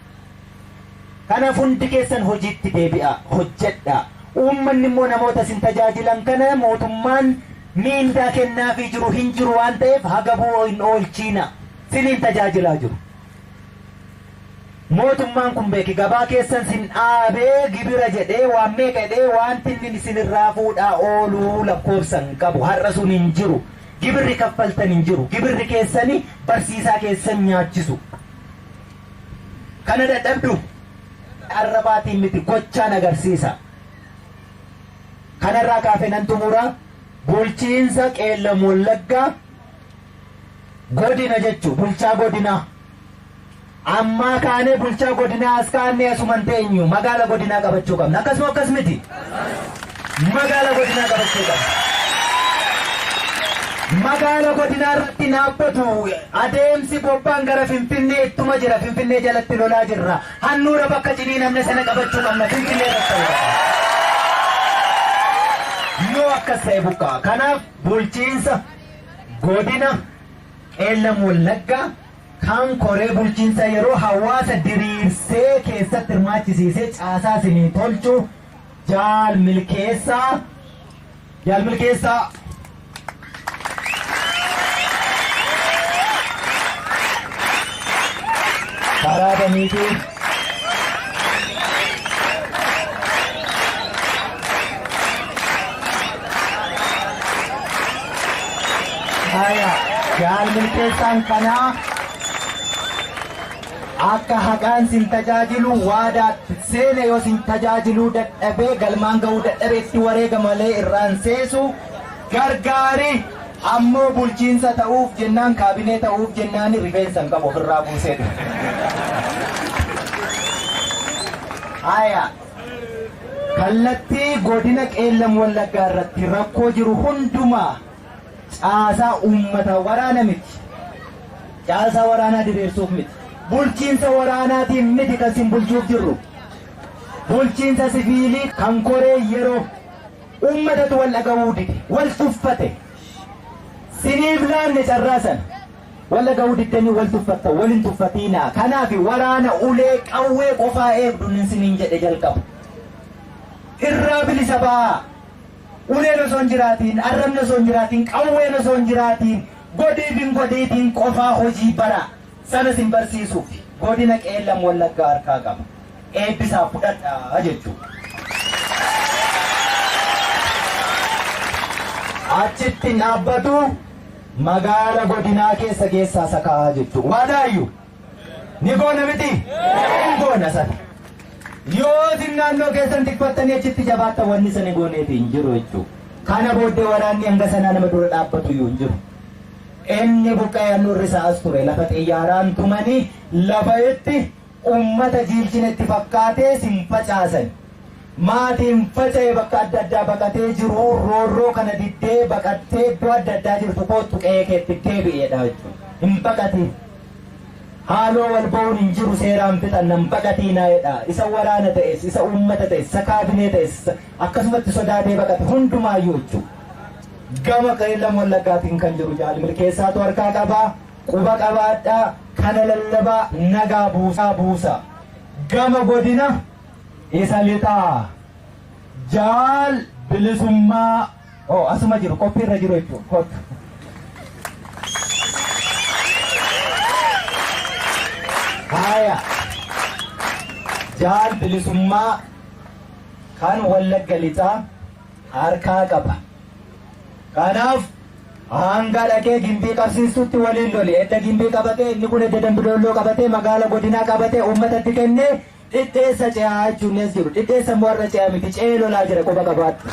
Kanaaf hundi keessan hojiitti deebi'aa, hojjedhaa. Uummanni immoo namoota isin tajaajilan kana mootummaan miindaa kennaafii jiru hin jiru waan ta'eef hagabuu hin oolchiina. Siniin tajaajilaa jiru. Mootummaan kun beeki gabaa keessan sin dhaabee gibira jedhee waan meeqa jedhee wanti inni isinirraa fuudhaa ooluu lakkoofsa hin qabu. Har'a sun hin jiru. Gibirri kaffaltan hin jiru. Gibirri keessani barsiisaa keessan nyaachisu. Kana dadhabdu arrabaatiin miti, gochaan agarsiisa. Kanarraa kaafee nan xumura. Bulchiinsa Qeellam Wallaggaa godina jechuu bulchaa godinaa. Ammaa kaanee bulchaa godinaa as kaannee asuman teenyu magaala godinaa qabachuu qabna. Akkasuma akkas miti? Magaala godinaa qabachuu qabna. Magaala godinaa irratti dhaabbatu adeemsi bobbaan gara Finfinnee ittuma jira. Finfinnee jalatti lolaa jirra. Handhuura bakka ciniinamne sana qabachuu qabna. Finfinnee irratti ta'uu qaba. Yoo akkas ta'e buqqa'a. Kanaaf bulchiinsa godina Qeellam Wallaggaa kan koree bulchiinsa yeroo hawaasa diriirsee keessatti hirmaachisiisee caasaa isinii tolchu Jaal Milkeessaa, Jaal Milkeessaa. Karaa baniitii Haya, Jaal Milkeessaan kanaa akka haqaan sin tajaajilu waadaatti seene. Yoo sin tajaajiluu dadhabee, galmaan ga'uu dadhabee, itti wareega malee irraan seesu gargaari. Ammoo bulchiinsa ta'uuf jennaan, kaabinee ta'uuf jennaan rifeensa hin qabu, ofirraa buusee dhufe. Haya. Kallattii godina Qeellam Wallaggaa irratti rakkoo jiru hundumaa caasaa uummata waraana miti. Caasaa waraanaa diriirsuuf miti. Bulchiinsa waraanaatiin miti kan sin bulchuuf jirru. Bulchiinsa siviilii kan koree yeroo uummatatu wal dhaga'uu dide, wal tuffate. Siniif laanne carraa sana. Wal dhaga'uu diddanii wal tuffatta, wal hin tuffatiinaa. Kanaaf waraana ulee qawwee qofaa eegdu siniin jedhe jalqaba. Irraa bilisa ba'aa. Uleen osoo hin jiraatiin, arrabni osoo hin jiraatiin, qawween osoo hin jiraatiin, godhiif hin godhiitiin qofaa hojii bara. Sana sin barsiisuuf godina Qeellam Wallaggaa harkaa qaba. Eebbisaa fudhadhaa jechuudha. Achitti hin dhaabbatu, magaala godinaa keessa keessaa sakaa'aa jechuudha. Waadaayyuu ni goona miti? Hin goona sana. Yoo isin naannoo keessan tikfattanii achitti jabaattan, wanni sana gooneeti hin jiru jechuudha. Kana booddee waraanni hanga sanaa nama dura dhaabbatu iyyuu hin jiru. Inni buqqa'ee handhuurri isaa as ture, lafa xiyyaaraan tumanii lafa itti ummata jiilchine itti fakkaatee sin facaasan. Maatiin faca'e bakka adda addaa baqatee jiru, roorroo kana diddee baqattee iddoo adda addaa jirtu, koottu qe'ee keetti deebi'eedha jechuudha. Hin baqatiin. Haaloo wal ba'uun hin jiru, seeraan fixanna, hin baqatiinaa jedha. Isa waraana ta'es, isa uummata ta'es, isa kaabinee ta'es, akkasumatti sodaatee baqate hundumaayyuu jechuudha. Gama Qeellam Wallaggaatiin kan jiru Jaal Milkeessaatu harkaa qabaa, quba qabaadhaa, kana lallabaa, nagaa buusaa buusa. Gama godina isa lixaa Jaal Bilisummaa, oh, asuma jiru, qophiirra jiru jechuudha. Kottu. Haya. Jaal Bilisummaa kan Wallagga Lixaa harkaa qaba. Kanaaf hanga dhaqee Gimbii qabsiistutti waliin loli. Edda Gimbii qabatee, inni kun edda Dambidolloo qabatee, magaala godinaa qabatee uummatatti kennee Dhidheessa ce'aa jechuun as jiru. Dhidheessa immoo har'a ce'aa miti, ce'ee lolaa jira, quba qabaadhu.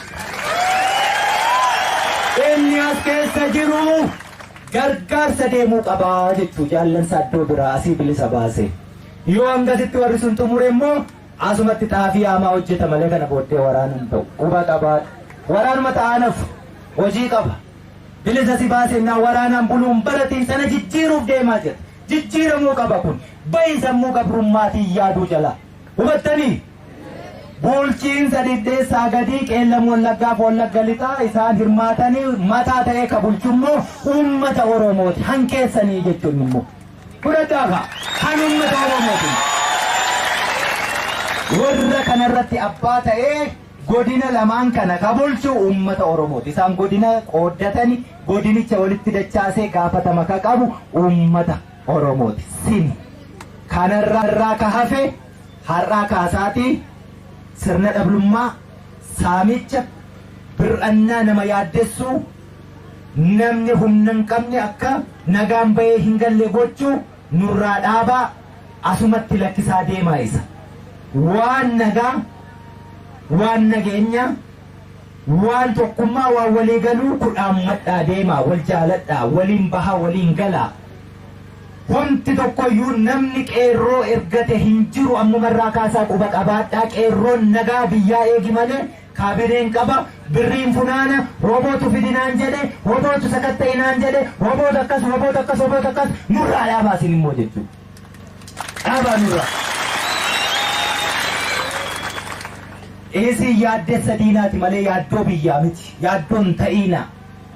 Inni as keessa jiru Gargaarsa deemuu qabaa jechuu jaallansa iddoo biraa asii bilisa baase. Yoo hangasitti warri sun xumure immoo asumatti xaafii haamaa hojjeta malee kana booddee waraana hin ta'u. Quba qabaadha. Waraanuma ta'aanaaf hojii qaba. Bilisa si baasennaa waraanaan buluun baratiin sana jijjiiruuf deemaa jira. Jijjiiramuu qaba kun. Bahi sammuu gabrummaatiin yaaduu jalaa. Hubattanii? Bulchiinsa Dhidheessaa gadii Qeellam Wallaggaaf Wallagga Lixaa isaan hirmaatanii mataa ta'ee ka bulchummoo uummata Oromooti. Hankeessanii jechuun immoo. Fudhadhaa kaa. Kan uummata Oromooti. Warra kanarratti abbaa ta'ee godina lamaan kana ka bulchu uummata Oromooti. Isaan godina qooddatani godinicha walitti dachaasee gaafatama ka qabu uummata Oromooti. Sini. Kanarraa ka hafe har'aa kaasaatii sirna dhablummaa, saamicha, bir'annaa nama yaaddessuu, namni humna hin qabne akka nagaan bahee hin galle gochuu nurraa dhaabaa asumatti lakkisaa deemaa isa. Waan nagaa, waan nageenyaa, waan tokkummaa, waan walii galuu kudhaammadhaa deemaa, wal jaaladhaa, waliin bahaa, waliin galaa. Homti tokkoyyuu namni qeerroo ergate hin jiru ammumarraa kaasaa quba qabaadhaa qeerroon nagaa biyyaa eegi malee kaabineen qaba birriin funaana robootu fidinaan jedhe robootu sakatta'inaan jedhe roboota akkas roboota akkas roboota akkas nurraa dhaabaa isin immoo jechuudha. Dhaabaa nurraa. Isin yaaddessa diinaati malee yaaddoo biyyaa miti. Yaaddoon ta'iina.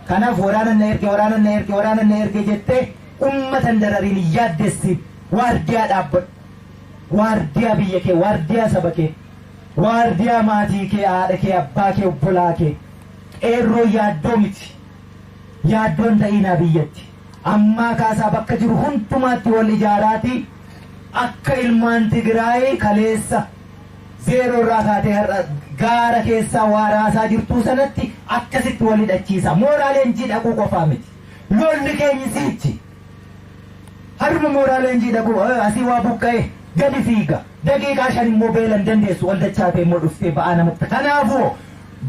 Kanaaf waraana na erge waraana na erge waraana na erge jettee ummata hin darariin hin yaaddessin. Waardiyaa dhaabbadhu. Waardiyaa biyya kee, waardiyaa saba kee, waardiyaa maatii kee, haadha kee, abbaa kee, obbolaa kee. Qeerroo yaaddoo miti. Yaaddoon ta'iinaa biyyatti. Ammaa kaasaa bakka jiru hundumaatti wal ijaaraatii akka ilmaan Tigraay kaleessa zeeroo irraa kaatee har'a gaara keessaa waa raasaa jirtuu sanatti akkasitti wal hidhachiisa. Mooraa leenjii dhaquu qofaa miti. Lolli keenyi siichi. Haruma mooraa leenjii dhaquu asii waa buqqa'e gadi fiiga. Daqiiqaa 5 immoo beela hin dandeessu ol dachaatee immoo dhuftee ba'aa namatti. Kanaafuu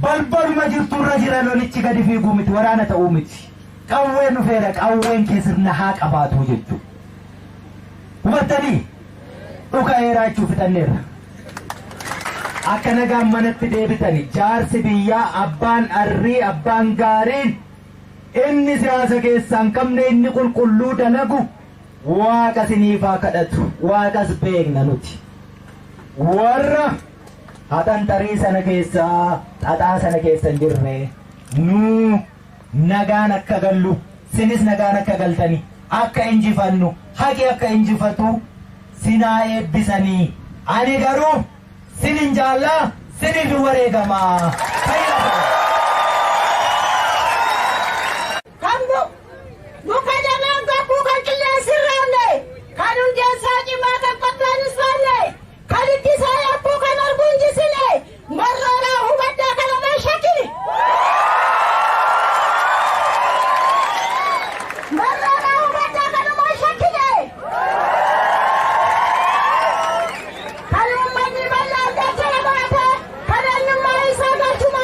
balbaluma jirturra jira lolichi gadi fiiguu miti waraana ta'uu miti. Qawween dhufeera qawween kee sirna haa qabaatuu jechuudha. Hubattanii? Dhuka'eeraa jechuu fixanneerra. Akka nagaan manatti deebitani jaarsi biyyaa abbaan arrii abbaan gaariin inni siyaasa keessaa hin qabne inni qulqulluu dalagu waaqa siniif haa kadhatu waaqas beekna nuti. Warra haxanxarii sana keessaa xaxaa sana keessa hin jirre nuu nagaan akka gallu sinis nagaan akka galtani akka injifannu haqi akka injifatu sinaa eebbisanii ani garuu sinin jaallaa siniif wareegamaa. Fayyaa ta'aa. Kan muka dameen gobbuu kan qilleensi hin raafne, kan hundeen isaa cimaa kan qottaan hin saamne, kan itti isaa yabbuu kan arguu hin jisine, marroodhaa hubadhaa kan homaa hin shakkine. Marroodhaa hubadhaa kan homaa hin shakkine. Kan uummanni bal'aan gaachana baate, kan eenyummaa isaa galchuma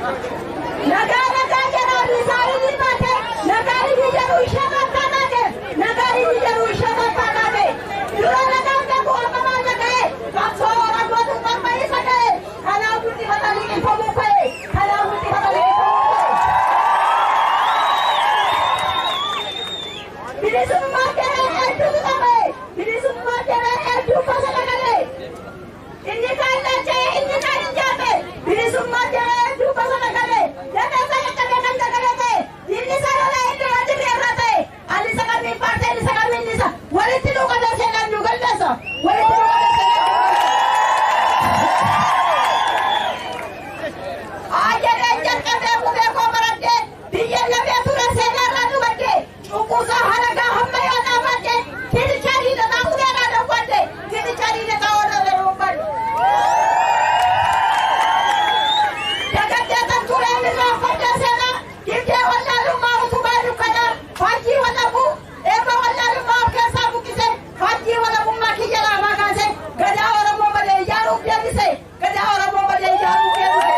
Nagaa nagaa jedhaa misaa'illi baate, nagaa inni jedhu ishee bakka baate, nagaa inni jedhu ishee bakka baate. Dura nagaan beeku amma maal dhaga'e, qabsoo Oromootu morma isa ga'e, kanaaf guddifatanii qinfamuu ka'e, kanaaf guddifatanii qinfamuu ka'e. Bilisummaa jedhee hedduutu qabee, bilisummaa jedhee hedduu bosona galee. Inni kaan lacha'e, inni kaan hin jaafe, bilisummaa jedhee hedduu bosona galee. Lafeessa qaqqabee kan dagalee ta'e, inni sarara inni irra dirree irra ta'e, ani isa kamiin faarsa, inni isa kamiin isa, walitti nu qabee seenaan nu galmeessa, walitti nu qabee seenaan nu galmeessa. Ajedheen jalqabee qubee koo baradhee, biyya lafee ture seenaarraa dubbadhee, cunqursaa halagaa hamma yoonaa baadhee, fiichaa diinataa uleedhaa dawwadhe, fiichaa diinataa warra dawwadhe. Dagaddee kan ture irraa fadda seenaa, dibdee wallaalummaa utubaa dukkanaa, faajjii walabuu, eebba wallaalummaa of keessaa buqqise, faajjii walabummaa kiyya laafaa kaase, gadaa Oromoo malee ijaaruuf deebise, gadaa Oromoo malee ijaaruuf deebise.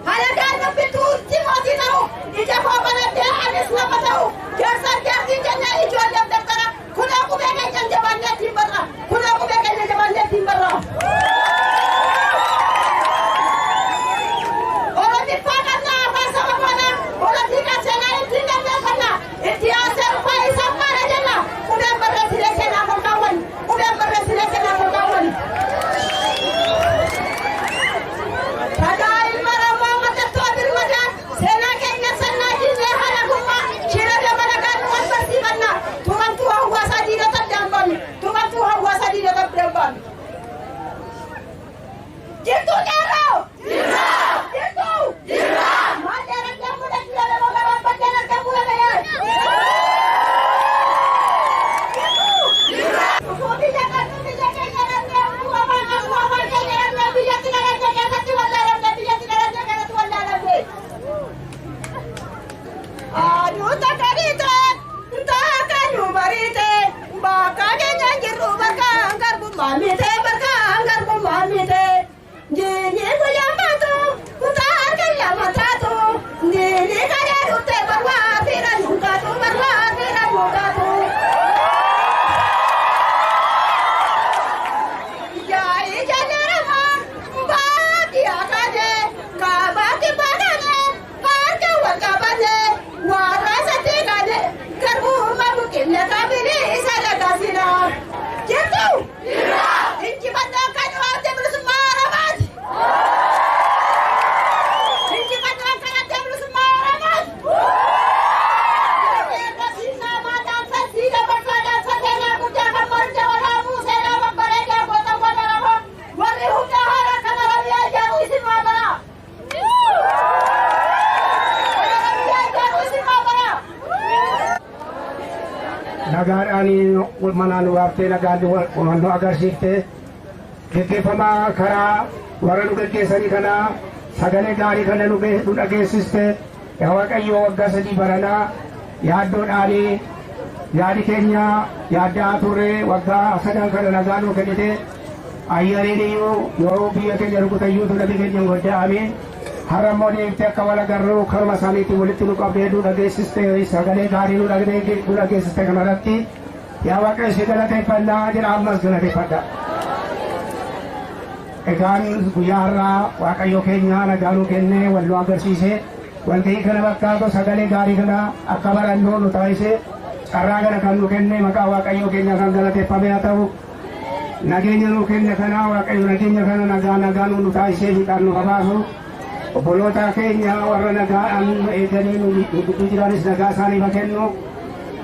Halagaan dubbituutti mootii ta'u, ija koo banadhee anis nama ta'u, jaarsaan jaartiin jennee ijoolleef daftara, kunoo qubee keenya jabaannee ittiin barra, kunoo qubee keenya jabaannee ittiin barra. Oromiffaa qabna afaan saba koonaa, Oromiikaa seenaa ittiin dandeeffanna, itti aansee rufaa isaan maara jenna, qubeen barreessinee seenaa kolkaawwan, qubeen barreessinee seenaa kolkaawwan. Dhagaa ilma Oromoo mallattoo birmadaa, seenaa keenya sannaa diinee halagummaa, shira dabalagaa nu wal barsiifanna, tumantuu hawaasaa diinota addaan baanu, tumantuu hawaasaa diinota addaan baanu. Jirtuu qeerroo? Jirra! Jirtuu? Jirra! Maal dheeratee mudachuu dhabee gabaabbattee argamuu dhabee? Jirtuu? Jirra! Dhufuu biyya qabnu biyya keenya dhabnee afaan qabnu afaan keenya dhabnee biyyatti dhalannee keessatti wallaalamne biyyatti dhalannee keessatti wallaalamne. Aduu takka dhiite, takka nu bariite, bakka keenya jirru bakka garbummaa mite, bakka garbummaa mite. Jiini guyyaa baatu, harka lama taatu, jiini kalee dhufte barwaa fiira nuukaatu, barwaa fiira nuukaatu. Yaa'i jaalladhama baadiyyaa kaane kaabaatti baadhane harka wal qabane warra satti kaane garbummaa buqqinne kaabini isa dagaasina. Jirtu? Injifannoo kan waamte bilisummaa Oromooti. Injifannoo kan adda bilisummaa Oromooti. Warri humna haaraa kan Oromiyaa ijaaruu isin waamara. Oromiyaa ijaaruu isin waamara. Nagaadhaan manaan waaftee nagaan nu agarsiiftee, geggeeffamaa karaa warra nu geggeessanii kanaa sagalee gaarii kana nu dhageessiste. Yaa Waaqayyo, waggaa 3 baranaa yaaddoodhaanii yaadi keenya yaaddaa turre, waggaa sadan kana nagaa nu kennite. Ayyaaniin iyyuu yoo biyya keenya rukutayyuu lafi keenya hin godda'ame. Har'a immoo deemtee akka wal agarru karuma isaaniitiin walitti nu qabdee nu dhageessiste, sagalee gaarii nu dhageessiste. Kanarratti yaa Waaqayyo si galateeffannaa jedha, ammas galateeffadha. Egaan guyyaa har'aa Waaqayyo keenya nagaa nu kennee wal nu agarsiise, walgahii kana bakkaatu sagalee gaarii kana akka barannoo nu taasise, carraa kana kan nu kenne maqaa Waaqayyo keenya kan galateeffame haa ta'u. Nageenya nu kenne kana Waaqayyo nageenya kana nagaa nagaa nu taasisee fiixaan nu habaasu. Obboloota keenya warra nagaadhaan nu eeganii nu gidduu jiranis nagaa isaaniif haa kennu.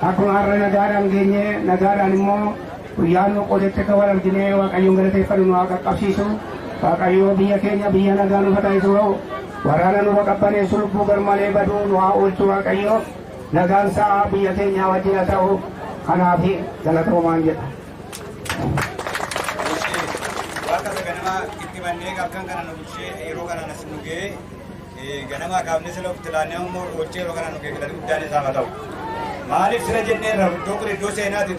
Akkuma har'a nagaadhaan geenye nagaadhaan immoo guyyaan nu qoodetti akka wal arginee Waaqayyoon galateeffannu nu haa qaqqabsiisu. Waaqayyo biyya keenya biyya nagaa nu taasisu, waraana nu qabbaneessu, lubbuu garmalee baduu nu haa oolchu. Waaqayyo nagaan isaa biyya keenya wajjin haa ta'u. Kanaaf galatoomaan jedha. Waaqa isa ganamaa itti mannee halkan kana nu bulchee yeroo kanaan as nu ga'ee, ganamaa kaafnee sila ofitti laannee immoo oolchee yeroo kana nu ga'e, galanni guddaan isaaf haa ta'u. Maaliif sila jennee irra iddoo kun iddoo seenaati,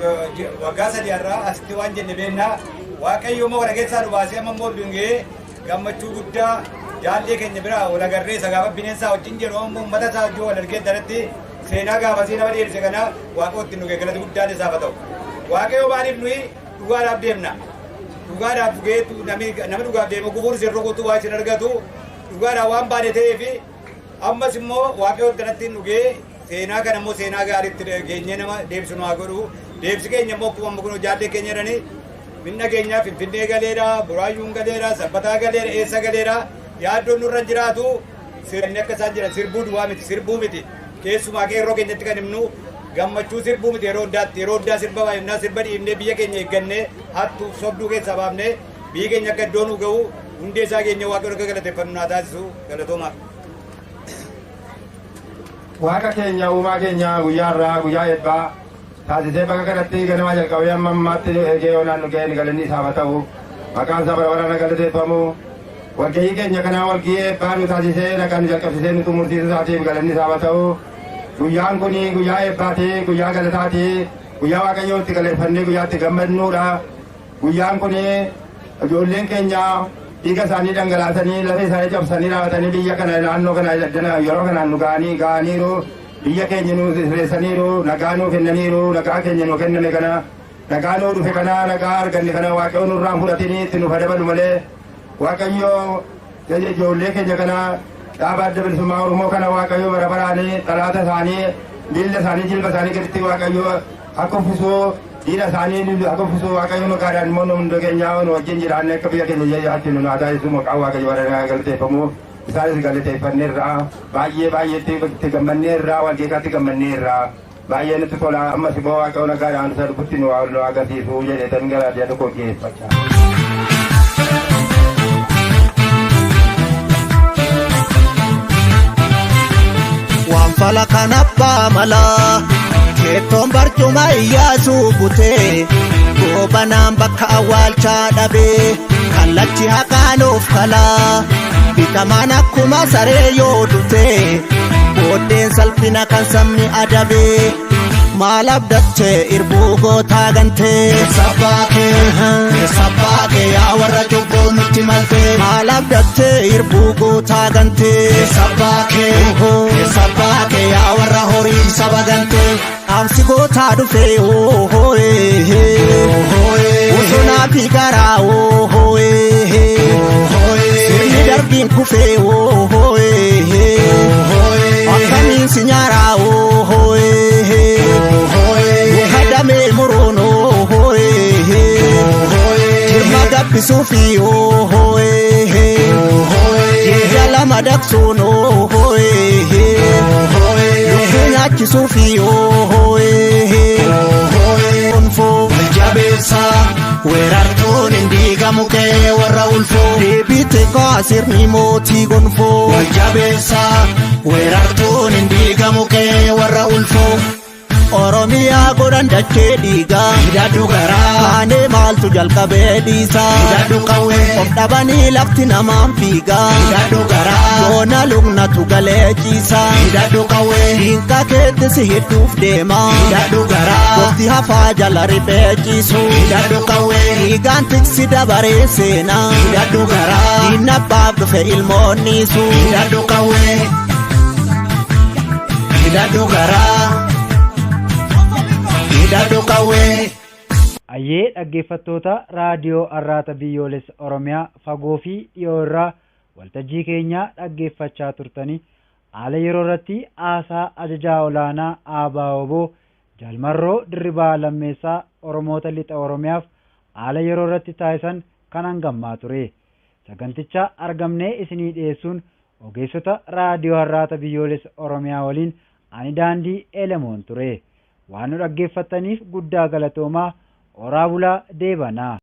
waggaa 3 har'aa asitti waan jenne beennaa, Waaqayyo immoo kana keessaa nu baasee amma immoo nu ga'ee. Gammachuu guddaa jaallee keenya biraa wal agarree isa gaafa bineensaa wajjin jedhu ammoo uummata isaa wajjin wal argee daratti seenaa gaafasii nama deebise kana Waaqa ittiin nu galata guddaan isaaf haa ta'u. Waaqayyo maaliif nuyi dhugaadhaaf deemna? Dhugaadhaaf dhugeetu nama dhugaaf deemu gufuun isin rukutu waa isin argatu dhugaadhaaf waan baane ta'eef ammas immoo Waaqayyo kanatti dhugee seenaa kana immoo seenaa gaariitti geenyee nama deemsu nu haa godhu. Deemsi keenya immoo akkuma amma kun jaallee keenya jedhanii minna keenya Finfinnee galeera, Buraayyuun galeera, Sabbataa galeera, eessa galeera yaaddoon nurra jiraatu sirni akka isaan jedhan sirbuu duwwaa miti sirbuu miti keessumaa qeerroo keenyatti kan himnu gammachuu sirbuu miti yeroo hundaatti yeroo hundaa sirba baay'inaa sirba dhiibnee biyya keenya eeggannee hattuu sobduu keessaa baafnee biyyi keenya akka iddoo nu ga'u hundee isaa keenya Waaqayyoon akka galateeffannu naa taasisu galatoomaa. Waaqa keenya uumaa keenya guyyaa irraa guyyaa eebbaa taasisee bakka kanatti ganama jalqabee amma ammaatti eegee yoonaan nu ga'een galanni isaaf haa ta'u. Maqaan isaa bara baraan galateeffamu. Walgahii keenya kanaa walgahii eebbaa nu taasisee nagaan nu jalqabsiisee nu xumursiisuu isaatiif galanni isaaf haa ta'u. Guyyaan kun guyyaa eebbaati, guyyaa galataati, guyyaa Waaqayyoo itti galateeffannee guyyaa itti gammadnuudha. Guyyaan kun ijoolleen keenya dhiiga isaanii dhangalaasanii lafee isaanii cabsanii raawwatanii biyya kana naannoo kana yeroo kanaan nu ga'anii ga'aniiru. Biyya keenya nu sirreessaniiru, nagaa nuu kennaniiru, nagaa keenya nuu kenname kana nagaa nuu dhufe kana nagaa arganne kana Waaqayyo nurraa hin fudhatinii itti nuuf dabalu malee Waaqayyo ijoollee keenya kana dhaaba Adda Bilisummaa Oromoo kana Waaqayyo bara baraanii xalaata isaanii miilla isaanii jilba isaanii gaditti Waaqayyo akka uffisu diina isaanii akka uffisu Waaqayyo maqaadhaan immoo nu hunda keenya nu wajjin jiraanne akka biyya keenya jiraachinu nu haa taasisu maqaan Waaqayyo bara galateeffamu isaanis galateeffanneerra baay'ee baay'eetti itti gammanneerra walgeekaatti gammanneerra baay'ee nutti tola ammas immoo Waaqayyo nagaadhaan isa dhufutti nu agarsiisu jedheetan gara yaada koo dhiyeeffadha. Waan fala kan abbaa malaa keettoon barcuma Iyyaasuu butee goobanaan bakka awwaalchaa dhabee kallachi haqaanuuf kalaa bitamaan akkuma saree yoo dutee booddeen salphina kan sabni adabee maal abdattee irbuu gootaa gantee. Eessa baakee yaa warra cubbuu nutti maltee. Maal abdattee irbuu gootaa gantee. Eessa baakee yaa warra horii saba gantee. Dhaamsi gootaa dhufee bosonaa fi garaa sirni darbiin kufee akkamiin si nyaaraa muka damee muruun jirma gabbisuu fi jecha lama daqsuun lubbuu nyaachisuu fi gonfoo. Jabeessa weerartuun hin diigamu kee warra ulfoo. Deebite kaasirni mootii gonfoo. Jabeessa weerartuun hin diigamu kee warra ulfoo. Oromiyaa godhan dachee dhiigaa. Hidhadhu garaa. Kaanee maaltu jalqabee dhiisaa. Hidhadhu qawwee. Of dhabanii lafti namaan fiigaa. Hidhadhu garaa. Yoona lugnatu galee ciisaa. Hidhadhu qawwee. Diinqa keetti si hidhuuf deemaa. Hidhadhu garaa. Goofti hafaa jala riphee ciisu. Hidhadhu qawwee. Dhiigaan tiksi dabaree seenaa. Hidhadhu garaa. Diinna abbaaf dhufe ilmoonniisu. Hidhadhu qawwee. Hidhadhu garaa. Hidhadhu qawwee. Ayyee dhaggeeffattoota raadiyoo Arraata Biyyoolessa Oromiyaa fagoo fi dhiyoo irraa waltajjii keenyaa dhaggeeffachaa turtanii haala yeroo irratti haasaa ajajaa olaanaa ABO Jaal Marroo Dirribaa Lammeessaa Oromoota Lixa Oromiyaaf haala yeroo irratti taasisan kan hangammaa ture. Saganticha argamnee isinii dhiyeessuun ogeessota raadiyoo Arraata Biyyoolessa Oromiyaa waliin ani Daandii Elemoon ture. Waan nu dhaggeeffattaniif guddaa galatoomaa. Horaa bulaa deebanaa.